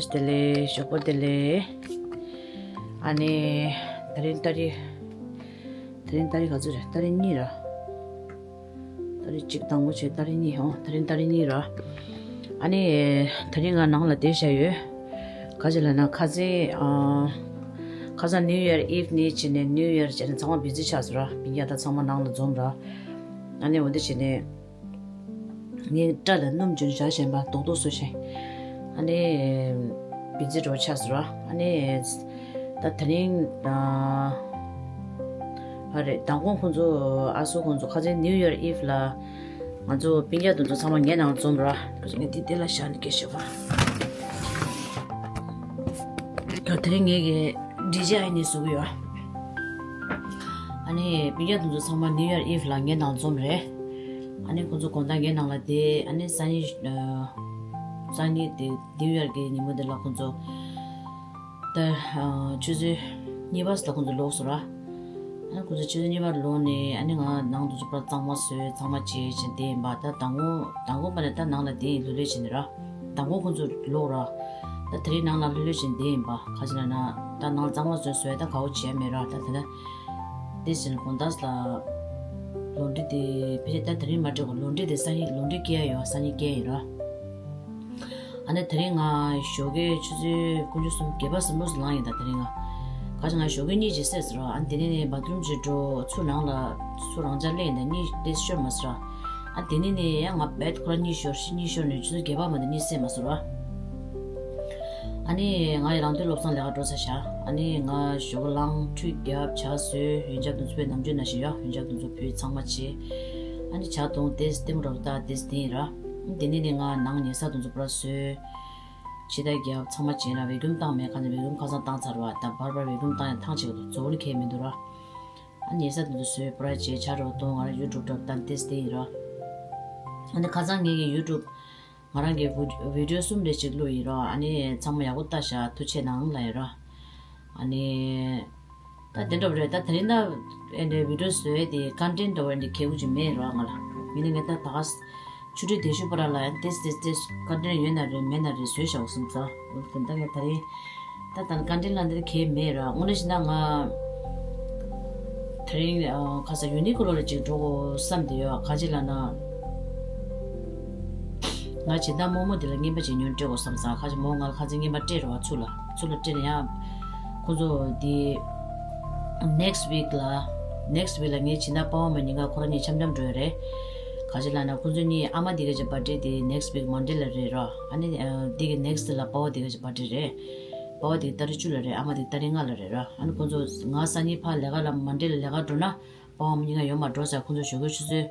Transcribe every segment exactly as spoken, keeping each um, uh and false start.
བདེ་ལེགས། ཞོགས་པ་བདེ་ལེགས། ཨ་ནི། ད་རིང་ཏ་རིག་ད་རིང་ཏ་རིག་ག་ཚོད་རེད། ཏ་རིག་གཉིས་ར། ཏ་རིག་གཅིག་དང་པོ་བྱས། ཏ་རིག་གཉིས། ཨོ། ད་རིང་ཏ་རིག་གཉིས་ར། ཨ་ནི། ད་རིང་ང་ནང་ལ་བསྡད་བཞག་ཡོད། ག་ཅི་ལབ་ན་ཁ་སང་། ཨ། ཁ་སང་New Year Eve་ནས་བྱས་ནས་New Year་བྱས་ནས་ཚང་མ་བི་ཛི་ཆགས་སོང་ར། སྤུན་ཀྱག་དང་ཚང་མ་ནང་ལ་འཛོམས་ར། ཨ་ནི་འོ་འདི་བྱས་ནས། ངའི་སྐྲ་ལ་སྣུམ་བྱུགས་བཞག་བཞིན་པ་རྡོག་རྡོག་བཟོས་ཤིང་། ཨ་ནི། བི་ཛི་འགྲོ་ཆགས་སོང་ར། ཨ་ནི། ད་དེ་རིང་། ཨ། ཨ་རེད། མདང་དགོང་ཁོང་ཚོ། ཨ་སོ་ཁོང་ཚོ་ཁ་སང་New Year Eve་ལ་ང་ཚོ་སྤུན་ཀྱག་དེ་ཚོ་ཚང་མ་ངའི་ནང་འཛོམས་ར། ཁོ་ཚོ་ངས་འདི་འདི་ལ་བཞག་ནས་སྐད་ཤོད་པ། ད་དེ་རིང་ངས་ཀྱི་ཌི་ཇེ་ཨའི་ནས་བཟོ་གི་ཡོད། ཨ་ནི་སྤུན་ཀྱག་དེ་ཚོ་ཚང་མ་New Year Eve་ལ་ངའི་ནང་འཛོམས་རེད། ཨ་ནི་ཁོང་ཚོ་དགོང་དག་ངའི་ནང་ལ་བསྡད། ཨ་ནི་སང་ཉིན། ཨ། སང་ཉིན་དེ་New Year་གི་ཉིན་མོ་དེ་ལ་ཁོང་ཚོ་ད། ཨ། ཆུ་ཚོད་གཉིས་པ་ཙམ་ལ་ཁོང་ཚོ་ལོག་སོང་ར། ཨ་ནི་ཁོང་ཚོ་ཆུ་ཚོད་གཉིས་པར་ལོག་ནས། ཨ་ནི་ང་ནང་དུ་ཚུར་ཕར་གཙང་མ་བཟོས། གཙང་མ་བྱས་བྱས་བསྡད་ཡིན་པ། ད་མདང་དགོང་མདང་དགོང་པ་ནས་ད་ནང་ལ་བསྡད་ཡིན། ལྷོད་ལྷོད་བྱས་ནས་ར། མདང་དགོང་ཁོང་ཚོ་ལོག་ར། ད་དེ་རིང་ནང་ལ་ལྷོད་ལྷོད་བྱས་བསྡད་ཡིན་པ། ག་ཅི་ལབ་ན་ད་ནང་གཙང་མ་བཟོས་བཟོས། ད་གའོ་བྱས་མེད་ར། ད་དེ་ན་དེ་བྱས་ནས་དགོང་དག་ལ་ལོན་ཌི་དེ་ཕལ་ཆེར་ད་དེ་རིང་མ་སྤྲད་གོ། ལོན་ཌི་དེ་སང་ཉིན། ལོན་ཌི་སྐྱེལ་ཡོད། སང་ཉིན་སྐྱེལ་ཡིན་ར། ཨ་ནི་དེ་རིང་ང་ཞོགས་ཀས་ཆུ་ཚོད་དགུ་བཅུ་གསུམ། བརྒྱད་པ་ཟིན་པོ་ལངས་ཡིན། ད་དེ་རིང་ང་ག་ཅི་ང་ཞོགས་ཀས་གཉིད་ཅིག་སད་ཟེར་བ། ཨ་ནི་དེ་ནས་ནས་བ་ཐི་རུམ་ཅིག་འགྲོ། ཚུར་ནང་ལ་ཚུར་རང་འཇགས་སླེབས་ཡིན། ད་གཉིད་དེ་ཤོར་མ་ཟེར་བ། ཨ་དེ་ནས་ནས་ཡང་ང་རྦད་ཁོ་རང་གཉིད་ཤོར། གཉིད་ཤོར་ནས་ཆུ་ཚོད་བརྒྱད་པ་མ་གཏོགས་གཉིད་སད་མ་ཟེར་བ། ཨ་ནི་ང་ཡི་རང་དོན་སློབ་ཚན་ལས་ཀ་འགྲོ་ཚར་བཞག་ཨ་ནི་ང་ཞོགས་ཀས་ལངས། ཁྲུས་བརྒྱབ། ཇ་བཟོས། ཡོན་ཆབ་དེ་ཚོ་ཕུལ། ནམ་རྒྱུན་ནང་བཞིན་ཡོད། ཡོན་ཆབ་དེ་ཚོ་ཕུལ། ཚང་མ་བྱས། ཨ་ནི་ཇ་བཏུང་། དེ་ལྟད་མོ་འདྲ་པོ་ལྟ། དེ་དེ་ཡིན་ར། དེ་ནས་ནས་ང་ནང་ཉལ་ས་དེ་ཚོ་པུ་ར་བཟོས། ཕྱི་ཟླ་རྒྱབ་ཚང་མ་བྱས་ན་བེ་ཀུམ་བཏང་མེད། ཁ་ཚ་བེ་ཀུམ་ཁ་སང་བཏང་ཚར་བ། ད་བར་བར་བེ་ཀུམ་བཏང་ཡང་ཐང་ཆད་འགྲོ། བཟོ་བོ་ནི་ཁེལ་མི་འདུག་ར། ཨ་ཉལ་ས་དེ་ཚོ་བཟོས། པུ་ར་བྱས། ཇ་འདྲ་པོ་བཏུང་། ང་རང་ཡུ་ཊུབ་འདྲ་པོ་བལྟས། དེ་དེ་ཡིན་ར། ཨ་ནི་ཁ་སང་ངེད་ཀྱི་ཡུ་ཊུབ་ང་རང་གི་བི་ཌི་ཡོ་གསུམ་རེ་ཅིག་བླུགས་ཡིན་ར། ཨ་ནི་ཚང་མ་ཡག་པོ་ལྟ་ཤག་ཐུགས་རྗེ་གནང་ལབ་ཡིན་ར། ཨ་ནི། ད་དེ་འདྲ་པོ་རེད། ད་དེ་རིང་ད་ཨེ་འདྲའི་བི་ཌི་ཡོ་བཟོ་ཡས་དེ་ཀོན་ཊེན་ཊི་འདྲ་པོ་འདི་གལ་པོ་ཅིག་མེད་ར་ང་ལ། ཡིན་ནའི་ངས་ད་ད་ག་ཆུ་ཚོད་དེ་ཤུ་པ་ར་ལ་ཡང་ཏེས་ཏེས་ཏེས་ཀོན་ཊེན་ཊི་ཡོད་ན་རེད། མེད་ན་རེད། བཟོས་བཞག་གསུངས་ཙང་། འོ་དེ་ད་ངས་ད་རིང་ད་ད་ཀོན་ཊེན་ཊི་ལ་འདི་གལ་མེད་ར། དངོས་གནས་བྱས་ན་ང་དེ་རིང་ཨ་ཁ་སང་ཡུ་ནི་ཀོ་ལོ་ལ་ཅིག་འགྲོ་དགོས་བསམ་བསྡད་ཡོད། ག་ཅི་ལབ་ན། ང་སྦྱིན་བདག་རྨོ་མོ་འདི་ལ་རྔན་པ་ཅིག་ཉུང་སྤྲད་དགོས་བསམ་ཙང་། ཁ་ཅིག་རྨོ་མོ་ང་ལ་ཁ་ཚིག་རྔན་པ་སྤྲད་རོགས། ཚུར་ལ་ཚུར་ལ་སྤྲད་ན་ཡང་། ཁོང་ཚོ་འདི་ནེག་སི་ཊི་ཝིག་ལ། ནེག་སི་ཊི་ཝིག་ལ་ངའི་སྦྱིན་བདག་པ་ཕ་མ་གཉིས་ཀ་ཁོ་རང་གཉིས་འཆམ་འཆམ་འགྲོ་ཡ་རེད། ག་ཅི་ལབ་ན་ཁོང་ཚོ་གཉིས་ཨ་མ་འདི་ག་ཅིག་བར་ཐི་ཌེ་དེ་ནེག་སི་ཊི་ཝིག་མོན་ཌེ་ལ་རེད་རོ། ཨ་ནི་ཨ་འདི་གི་ནེག་སི་ཊི་ལ་པ་ཕ་འདི་ག་ཅིག་བར་ཐི་ཌེ་རེད། པ་ཕ་འདི་ཏ་རིག་བཅུ་ལ་རེད། ཨ་མ་འདི་ཏ་རིག་ལྔ་ལ་རེད་རོ། ཨ་ནི་ཁོང་ཚོ་ང་སང་ཉིན་ཕར་ལས་ཀ་ལ་མོན་ཌེ་ལ་ལས་ཀ་འགྲོ་ན། པ་ཕ་མ་གཉིས་ཀ་ཡོང་མ་འགྲོ་ཟེར། ཁོང་ཚོ་ཞོགས་ཀའི་ཆུ་ཚོད་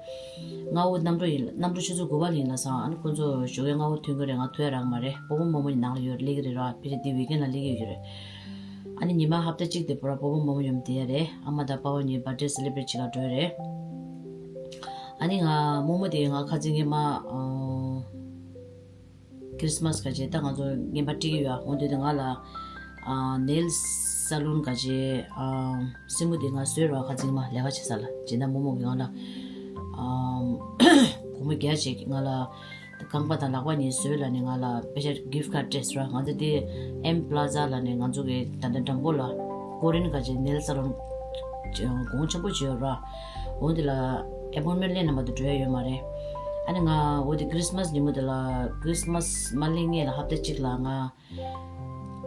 ལྔ་པོ་གནམ་གྲུ་ཡིན། གནམ་གྲུ་ཆུ་ཚོད་དགུ་པ་ལ་ཡིན་ལབ་སོང་། ཨ་ནི་ཁོང་ཚོ་ཞོགས་ཀའི་ལྔ་པོ་ཐོན་གྱི་རེད། ང་ཐོན་ཡ་རག་མ་རེད། སྤོ་བོ་རྨོ་མོ་ནི་ནང་ལ་ཡོད། སླེབས་ཀྱི་རེད་ར། ཕལ་ཆེར་འདི་ཝིག་ཨེན་ལ་སླེབས་ཀྱི་ཡོད་རེད། ཨ་ནི་ཉི་མ་ཧབ་ཏ་གཅིག་དེ་པུ་ར་སྤོ་བོ་རྨོ་མོ་ཡོང་བསྡད་ཡ་རེད། ཨ་མ་དང་པ་ཕ་གཉིས་བར་ཐི་ཌེ་སེ་ལེ་བྷི་རེཊ་བྱེད་ག་འགྲོ་ཡ་རེད། ཨ་ནི་ང་རྨོ་མོ་དེ་ང་ཁ་ཚིག་ངེས་མ་ཨ། ཁི་རི་སི་མ་སི་ག་ཅེ་ད་ང་ཚོ་རྔན་པ་སྤྲད་ཀྱི་ཡོད། འོ་དེ་དུས་ང་ལ་ཨ་ནེལ་སི་ས་ལུན་ག་ཅེ་ཨ་སེན་མོ་དེ་ང་བཟོས་རོགས། ཁ་ཚིག་མ་ལས་ཀ་བྱེད་ས་ལ་སྦྱིན་བདག་རྨོ་མོ་གིས་ང་ལ་ཨ་སྒོར་མོ་བརྒྱ་ཅིག་ང་ལ་རྐང་པ་དང་ལག་པ་གཉིས་བཟོས་ལབ་ནས་ང་ལ་པེ་ཤ་གིཕ་ཊི་ཀར་ཌི་སྤྲད་རོགས། ང་ཚོ་དེ་ཨེམ་པི་ལ་ཛ་ལབ་ནས་ང་ཚོ་གི་ད་ལྟ་འགྲམ་པོ་ལ་ཀོ་རིན་ག་ཅེ་ནེལ་སི་ས་ལུན་གོང་ཆེན་པོ་ཅིག་ཡོད་རོགས། འོ་དེ་ལ་ཨེ་པོན་མེན་ཊི་ལེན་ན་མ་གཏོགས་འགྲོ་ཡ་ཡོད་མ་རེད། ཨ་ནི་ང་འོ་དེ་ཁི་རི་སི་མ་སི་ཉིན་མོ་དེ་ལ། ཁི་རི་སི་མ་སི་མ་སླེབས་སྔོན་ལ་ཧབ་ཏ་གཅིག་ལ་ང་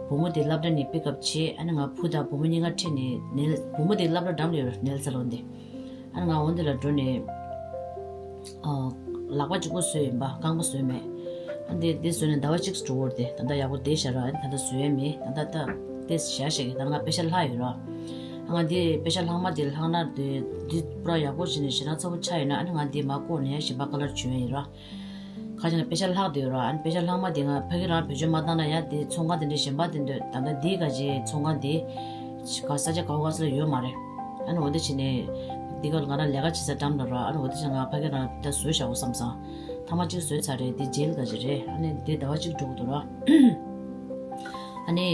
བུ་མོ་དེ་སློབ་གྲྭ་ནས་པིག་ཨབ་བྱས། ཨ་ནི་ང་བུ་དང་བུ་མོ་གཉིས་ཀ་ཁྲིད་ནས་ནེལ། བུ་མོ་དེ་སློབ་གྲྭ་འགྲམ་ལ་ཡོད་རེད། ནེལ་ས་ལོན་དེ། ཨ་ནི་ང་འོ་དེ་ལ་འགྲོ་ནས་ཨ་ལག་པ་གཅིག་པོ་བཟོས་ཡིན་པ། རྐང་པ་བཟོས་མེད། ཨ་འདི་འདི་བཟོས་ནས་ཟླ་བ་གཅིག་འགྲོ་གི་རེད་དེ། ད་ལྟ་ཡག་པོ་བསྡད་བཞག་ར། ཨ་ནི་ད་ལྟ་བཟོས་ཡ་མེད། ད་ལྟ་ད་དེ་བཞག་བཞག་གི། ད་ང་པེ་ཤ་ལྷག་ཡོད་ར། ཨ་ང་འདི་པེ་ཤ་ལྷག་མ་དེ་ལྷག་ན་དེ་འདི་པུ་ར་ཡག་པོ་བྱས་ནས་ཞེ་དྲག་ཚ་པོ་ཆགས་ཡོད་ན། ཨ་ནི་ང་འདི་མར་བཀོག་ནས་ཡ་གཞན་པ་ཀ་ལར་བྱོན་ཡ་ཡིན་ར། ཁ་ཅིག་ན་པེ་ཤ་ལྷག་བསྡད་ཡོད་ར། ཨ་ནི་པེ་ཤ་ལྷག་མ་དེ་ང་ཕ་གི་རང་བེད་སྤྱོད་མ་བཏང་ན་ཡ་དེ་ཚོང་ཁང་དེ་འདྲ་གཞན་པ་དེ་འདྲ། ད་ལྟ་འདི་ག་ཅེ་ཚོང་ཁང་དེ་ག་ས་ཆ་ག་བ་ག་ས་ལ་ཡོད་མ་རེད། ཨ་ནི་འོ་དེ་བྱས་ནས་འདི་ག་ལ་ང་རང་ལས་ཀ་བྱེད་ས་འགྲམ་ལ་ར། ཨ་ནི་འོ་དེ་བྱས་ང་ཕ་གི་རང་ད་བཟོས་བཞག་གོ་བསམ་སོང་། ཐེངས་མ་གཅིག་བཟོས་ཚར་རེད། འདི་ཇེལ་ག་ཅེ་རེད། ཨ་ནི་འདི་ཟླ་བ་གཅིག་འགྲོ་གི་འདུག་ར། ཨ་ནི་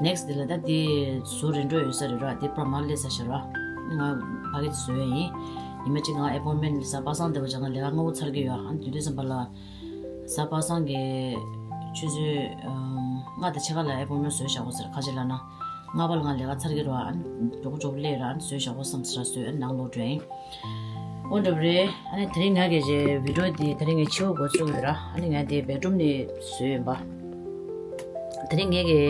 ནེག་སི་ཊི་འདི་ལ་ད་འདི་བཟོ་རན་འགྲོ་ཡོད་ས་རེད་ར། འདི་པུ་ར་མར་སླེབས་ཚར་ཤག་ར། ང་ཕ་གི་བཟོ་ཡ་ཡིན། ཉི་མ་གཅིག་ང་ཨེ་པོན་མེན་ཊི་གཟའ་པ་སངས་བསྡད་པ་བྱས་ན་ལས་ཀ་སྔ་པོ་ཚར་གི་ཡོད། ཨ་ནི་དུས་དུས་ཙམ་པ་ལ་གཟའ་པ་སངས་ཀྱི་ ཆུ་ཚོད་ལྔ་དང་ཕྱེད་ཀ་ལ་ཨེ་པོ་མེན་བཟོས་བཞག་གོ་ཟེར། ཁ་ཅིག་ལ་ན་ལྔ་པ་ལ་ང་ལས་ཀ་ཚར་གི་རེད་བ། ཨ་ནི་མགྱོགས་པོ་མགྱོགས་པོ་སླེབས་ར། ཨ་ནི་བཟོས་བཞག་གོ་བསམ་ཟེར་བཟོས། ཨ་ནི་ནང་ལོག་འགྲོ་ཡིན། འོ་འདྲ་པོ་རེད། ཨ་ནི་དེ་རིང་ང་གི་བི་ཌི་ཡོ་འདི་དེ་རིང་ངས་ཕྱི་པོ་འགོ་བཙུགས་ཡོད་ར། ཨ་ནི་ང་འདི་བེད་རུམ་ནས་བཟོས་ཡིན་པ། དེ་རིང་ངེད་ཀྱི་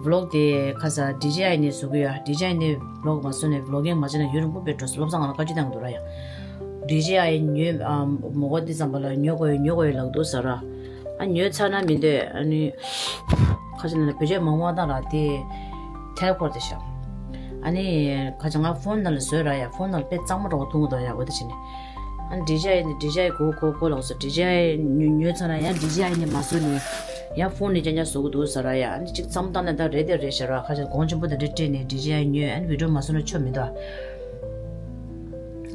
བི་ལོག་དེ་ཁ་ས་ཌི་ཇེ་ཨའི་ནས་བཟོ་གི་ཡོད། ཌི་ཇེ་ཨའི་ནས་བི་ལོག་མ་བཟོ་ནས་བི་ལོག་གིང་མ་བྱས་ན་ཡུན་རིང་པོ་འགོར་འགྲོ། བློ་བཟང་ང་ལ་བཀའ་བཀྱོན་བཏང་གི་འདུག་ར་ཡ། ཌི་ཇེ་ཨའི་ཉོས་ཨ་མོ་གོ་འདི་ཙམ་པ་ལ་ཉོ་དགོས་ཉོ་དགོས་ལབ་འདུག་ཟེར་ར། ཨ་ཉོས་ཚར་ན་མི་འདོད། ཨ་ནི་ཁ་ཅིག་ལ་ན་བེད་སྤྱོད་མང་མང་བཏང་ར་དེ་ཐལ་འཁོར་དེ་ཤག་ཨ་ནི་ཁ་ཅིག་ང་ཕོན་ནང་ལ་བཟོས་ར་ཡ། ཕོན་ནང་ལ་དཔེ་གཙང་མ་འདྲ་པོ་མཐོང་གི་འདུག་ཡ། འོ་དེ་བྱས་ནས། ཨ་ཌི་ཇེ་ཨའི་ནས་ཌི་ཇེ་ཨའི་གོ་གོ་གོ་ལོག་སོ། ཌི་ཇེ་ཨའི་ཉོ་ཉོས་ཚར་ན་ཡང་ཌི་ཇེ་ཨའི་ནས་མ་བཟོ་ནས་ཡང་ཕོན་ནས་རྐྱང་རྐྱང་བཟོ་གི་འདུག་ཟེར་ར་ཡ། ཨ་ནི་གཅིག་བསམ་བློ་བཏང་ན་ད་རེད་དེ་རེད་ཤག་ར། ཁ་ཅིག་གོང་ཆེན་པོ་དང་འདྲ་སྤྲད་ནས་ཌི་ཇེ་ཨའི་ཉོས། ཨ་ནི་བི་ཌི་ཡོ་མ་བཟོ་ན་ཆོ་མི་འདུག་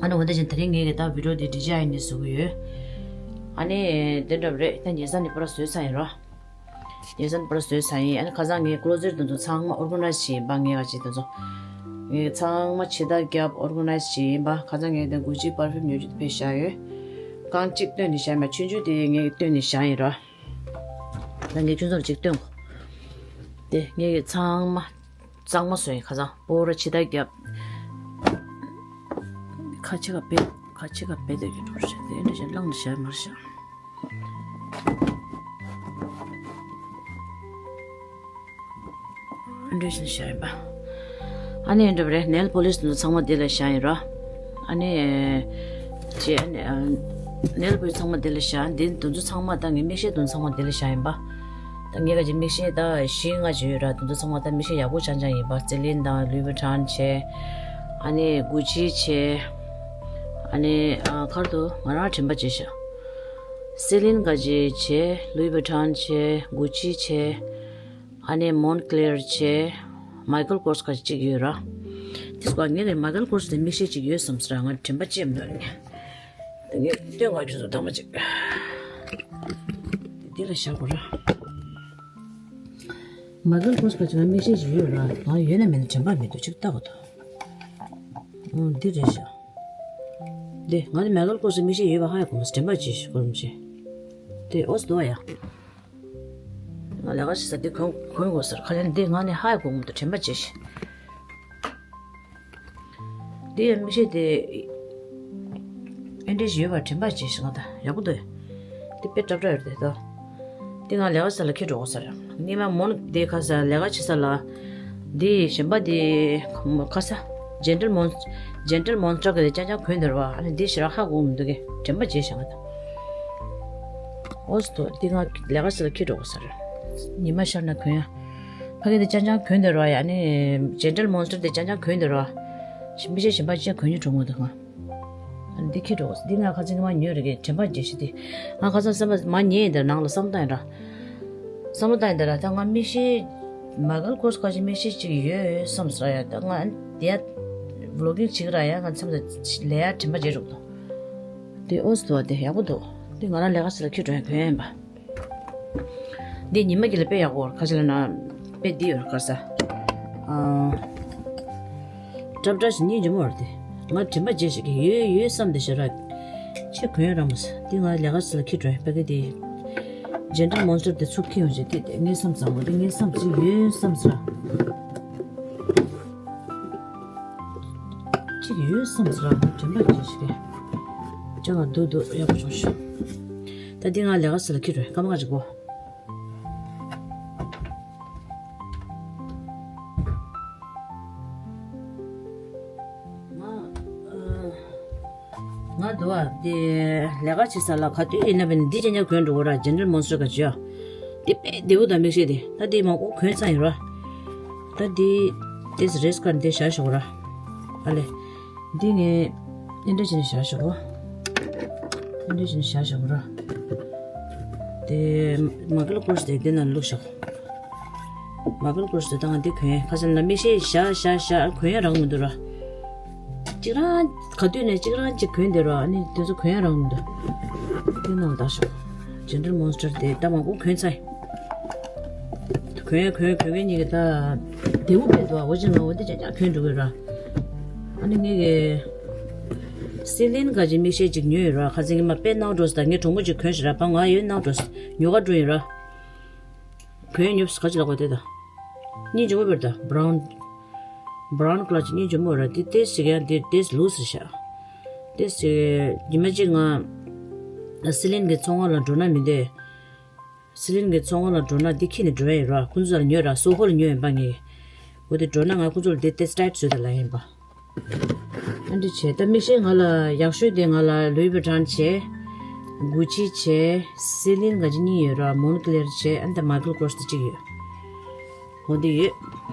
ཨ་ནི་འོ་དེ་བཞིན་དེ་རིང་ངས་གི་ད་བི་ཌི་ཡོ་དེ་ཌི་ཇེ་ཨའི་ནས་བཟོ་གི་ཡོད། ཨ་ནི་དེ་འདྲ་པོ་རེད། ད་ཉལ་ས་ནས་པར་བཟོས་ཚར་ཡིན་ར། ཉལ་ས་ནས་པར་བཟོས་ཚར་ཡིན། ཨ་ནི་ཁ་སང་ངའི་ཀློ་ཟེར་དེ་ཚོ་ཚང་མ་ཨོར་ག་ནའི་ཛི་བྱས་ཡིན་པ། ངས་ག་ཅིག་དེ་ཚོ་ངས་ཚང་མ་ཕྱི་ཐག་བརྒྱབ་ཨོར་ག་ནའི་ཛི་བྱས་ཡིན་པ། ཁ་སང་ངས་དེ་གུ་ཅི་པར་ཕིའུམ་ཉོ་རྒྱུ་དེ་ཕར་བཞག་ཡོད། རྐང་གཅིག་བཏོན་ནས་བཞག་ཡིན་པ། ཆུང་ཆུང་དེ་ངས་བཏོན་ནས་བཞག་ཡིན་ར། ད་ངས་ཁྱོད་ཚོར་གཅིག་སྟོན་གོ། དེ་ངས་ཀྱི་ཚང་མ་གཙང་མ་བཟོས་ཡིན། ཁ་སང་པོ་ར་ཕྱི་ཐག་བརྒྱབ། ཁ་ཕྱེ་ཁ་བེད་ཁ་ཕྱེ་ཁ་བེད་དེ་གི་འགྲོ་ཤག་དེ་འདྲ་ཞིག་བླངས་ནས་བཞག་མར་བཞག་འདྲ་ཞིག་བཞག་ཡིན་པ། ཨ་ནི་འདྲ་པོ་རེད། ནེལ་པོ་ལིཤ་དེ་ཚོ་ཚང་མ་འདི་ལ་བཞག་ཡིན་ར། ཨ་ནི། ཅེ་ཨ་ནི། ཨ། ནེལ་པོ་ལིཤ་ཚང་མ་འདི་ལ་བཞག་འདི་དེ་ཚོ་ཚང་མ་ད་ངའི་མིག་ཤེལ་དེ་ཚོ་ཚང་མ་འདི་ལ་བཞག་ཡིན་པ། ད་ངའི་ག་ཅིག་མིག་ཤེལ་ད་བཞི་ལྔ་ཅིག་ཡོད་ར། དེ་ཚོ་ཚང་མ་ད་མིག་ཤེལ་ཡག་པོ་རྐྱང་རྐྱང་ཡིན་པ། སེ་ལིན་དང་ལུའི་བི་ཊོན་བྱས། ཨ་ནི་གུ་ཅི་བྱས། ཨ་ནི་ཨ་ཁར་དུ་ང་རང་དྲན་པ་བརྗེད་ཤག་སེ་ལིན་ག་ཅིག་བྱས། ལུའི་བི་ཊོན་བྱས། གུ་ཅི་བྱས། ཨ་ནི་མོན་ཀླེར་བྱས། མའི་ཀལ་ཀོར་སི་ག་ཅིག་ཡོད་ར། དེ་སྐོར་ངས་ནི་མའི་ཀལ་ཀོར་སི་དེ་མིག་ཤེལ་ཅིག་ཡོད་བསམ་ཟེར། ང་དྲན་པ་བརྗེད་མི་འདུག་ངས་སྟོན་ག་ཁྱོད་ཚོ་དང་པོ་ཅིག་འདི་ལ་བཞག་གོ་ར། མའི་ཀལ་ཀོར་སི་ག་ཅིག་ང་མིག་ཤེལ་ཅིག་ཡོད་ར། ང་ཡོད་ན་མེད་ན་དྲན་པ་མི་འདུག་ཅིག་ལྟ་གོ་ཐོ། འོ་འདི་རེད་ཤག་འདི་ང་ནི་མའི་ཀལ་ཀོར་སི་མིག་ཤེལ་ཡོད་པ་ཧ་ཡ་གོ་མ་སོང་། དྲན་པ་བརྗེད་ཤག་གོ་རིམ་བྱས། དེ་ཨོ་སི་དོ་ཡ། ང་ལས་ཀ་བྱེད་ས་འདི་གོན་གོན་དགོས་ཟེར། ཁ་ལན་འདི་ང་ནི་ཧ་ཡ་གོ་མི་འདུག་དྲན་པ་བརྗེད་ཤག་འདི་ཡང་མིག་ཤེལ་དེ་ཨེ་འདྲ་ཞིག་ཡོད་པ་དྲན་པ་བརྗེད་ཤག་ང་ད་ཡག་པོ་འདུག་འདི་དཔེ་སྲབ་སྲབ་ཡོད་རེད་དོ། འདི་ང་ལས་ཀ་བྱེད་ས་ལ་འཁྱེར་འགྲོ་དགོས་ཟེར། སྔོན་མ་མོ་ནི་འདི་ཁ་ས་ལས་ཀ་བྱེད་ས་ལ། འདི་གཞན་པ་འདི་ཁ་ས་ཇེན་ཏལ་མོན་ཇེན་ཏལ་མོན་སི་ཊར་གི་རྐྱང་རྐྱང་གོན་བསྡད་ར་བ། ཨ་ནི་འདི་ཞེ་དྲག་ཧ་གོ་མི་འདུག་གི་དྲན་པ་བརྗེད་ཤག་ང་ད། ཨོ་སི་དོ། འདི་ང་ལས་ཀ་བྱེད་ས་ལ་འཁྱེར་འགྲོ་དགོས་ཟེར། ཉི་མ་ཤར་ན་གོན་ཡ། ཕ་གི་འདི་རྐྱང་རྐྱང་གོན་བསྡད་ར་བ་ཡ། ཨ་ནི་ཇེན་ཏལ་མོན་སི་ཊར་འདི་རྐྱང་རྐྱང་གོན་བསྡད་ར་བ། ཞིམ་པོ་ཞིམ་པོ་ཅིག་གོན་རྒྱུ་གྲོངས་མི་འདུག་ང་། ཨ་ནི་འདི་འཁྱེར་འགྲོ་དགོས་ཟེར། འདི་ང་ཁ་སང་ཉི་མ་ཉོས་རེད་གི་དྲན་པ་བརྗེད་ཤག་འདི་ང་ཁ་སང་སེམས་པ་མ་ཉལ་ཡིན་དེར་ནང་ལ་བསམ་བཏང་ཡིན་ར། བསམ་བློ་བཏང་ཡིན་ད་ར། ད་ང་མིག་ཤེལ་མའི་ཀལ་ཀོར་སི་ག་ཅིག་མིག་ཤེལ་ཅིག་ཡོད་བསམ་ཟེར་ཡ། ད་ང་དེ་ཡ་བི་ལོག་གིང་བྱེད་ཀྱི་ར་ཡ། ང་མཚམས་ད་ལས་ཡ་དྲན་པ་བརྗེད་འགྲོ་གི་འདུག་དེ་ཨོ་སི་དོ་དེ་ཡག་པོ་འདུག་དེ་ང་རང་ལས་ཀ་ཚོ་ལ་འཁྱེར་འགྲོ་ཡ་གོན་ཡ་ཡིན་པ། འདི་ཉི་མ་གི་ལ་དཔེ་ཡག་པོ་ཁ་ཤས་ལ་ན་དཔེ་འདི་ཡོད་ར་ཁ་ས། ཨ། སྲབ་སྲབ་ཞིག་སྙིང་རྗེ་མོ་རེད་དེ། ང་དྲན་པ་བརྗེད་ཤག་གི་ཡོད་ཡོད་བསམ་དེ་ཞེ་དྲག་ཅིག་གོན་ཡ་རག་མ་སོང་། འདི་ང་ལས་ཀ་ཚོ་ལ་འཁྱེར་འགྲོ་ཡ་ཕ་གི་དེ། ཇེན་ཏལ་མོན་སི་ཊར་དེ་ཚུར་འཁྱེར་ཡོང་ཅིག་དེ་དེ་ངས་བསམ་བཟང་པོ་དེ་ངས་བསམ་ཅིག་ཡོད་བསམ་ཟེར། ཅིག་ཡོད་བསམ་ཟེར། ང་དྲན་པ་བརྗེད་ཤག་གི་ཅག་ང་འདུག་འདུག་ཡག་པོ་བྱུང་ཤག་ད་འདི་ང་ལས་ཀ་ཚོ་ལ་འཁྱེར་འགྲོ་ཡ་སྐར་མ་ཁ་ཅིག་གོ། ང་ཨ་ང་དུ་བ་དེ་ལས་ཀ་བྱེད་ས་ལ་ག་དུས་ཡིན་ན་བས་ན་འདི་ཅན་ཅང་གོན་འགྲོ་གོ་ར། ཇེན་ཏལ་མོན་སི་ཊར་ག་ཅི་ཡ། དེ་དཔེ་བདེ་བོ་དང་མིག་ཤེལ་དེ་ད་དེ་མང་པོ་གོན་ཚར་ཡིན་ར། ད་དེ་དེ་རེས་ཀར་འདི་བཞག་ཞོག་ར། ཨ་ལེ། འདི་ངས་ཨེ་འདྲ་བྱས་ནས་བཞག་ཞོག་གོ། ཨེ་འདྲ་བྱས་ནས་བཞག་ཞོག་གོ་ར། དེ་མའི་ཀལ་ཀོར་སི་དེ་འདི་ནང་བླུགས་ཞོག། མའི་ཀལ་ཀོར་སི་དེ་ད་ང་འདི་གོན་ཁ་སང་ལ་མིག་ཤེལ་བཞག་བཞག་བཞག་གོན་ཡ་རག་མི་འདུག་ར། གཅིག་རང་ག་དུས་ནས་གཅིག་རང་གཅིག་གོན་བསྡད་ར། ཨ་ནི་དེ་ཚོ་གོན་ཡ་རག་མི་འདུག། འདི་ནང་བཞག་ཞོག། ཇེན་ཏལ་མོན་སི་ཊར་དེ་ད་མང་པོ་གོན་ཚར་ཡིན། གོན་གོན་གོན་མཁན་གཉིས་ཀྱི་ད་བདེ་པོ་དཔེ་འདུག་ཨ། འོ་ཅི་ང་འོ་འདི་ཅག་ཅག་གོན་འགྲོ་གི་ར། ཨ་ནི་ངས་ཀྱི་སི་ལིན་ག་ཅིག་མིག་ཤེལ་ཅིག་ཉོས་ཡོད་ར། ཁ་སང་ཉི་མ་དཔེ་ནག་འགྲོ་སོང་། ད་ངས་གྲོགས་མོ་ཅིག་གོན་ཤག་ར། པ་ང་ཡོད་ནག་འགྲོ་སོང་། ཉོ་ག་འགྲོ་ཡིན་ར། གོན་ཉོབ་ག་ཅི་ལ་གོ་དེ་ད། སྙིང་རྗེ་མོ་བེར་ད་བྷ་རའུན། བྷ་རའུན་ཀ་ལར་གྱི་སྙིང་རྗེ་མོ་ར་དེ་ཏེས་ཞིག་ཡང་དེ་ཏེས་ལུས་ཟེར་ཤག་ཏེས་ཞིག་ཉི་མ་གཅིག་ང་སི་ལིན་གྱི་ཚོང་ཁང་ལ་འགྲོ་ན་མི་འདོད། སི་ལིན་གྱི་ཚོང་ཁང་ལ་འགྲོ་ན་འདི་ཁྱེར་ནས་འགྲོ་ཡ་ཡོད་ར། ཁོང་ཚོ་ལ་ཉོས་ར། སོ་ཧོ་ལ་ཉོས་ཡིན་པ་ངས། འོ་དེ་འགྲོ་ན་ང་ཁོང་ཚོ་ལ་དེ་ཏེས་ཊེ་སི་ཊི་བཟོས་ད་ལ་ཡིན་པ། ཨ་འདྲ་བྱས། ད་མིག་ཤེལ་ང་ལ་ཡག་ཤོས་དེ་ང་ལ་ལུའི་ཝི་ཊོན་བྱས། གུ་ཅི་བྱས། སི་ལིན་ག་ཅི་གཉིས་ཡོད་ར། མོན་ཀི་ལེར་བྱས། ཨ་ནི་ད་མའི་ཀལ་ཀོར་སི་དེ་གཅིག་ཡོད། འོ་དེ་ཡོད།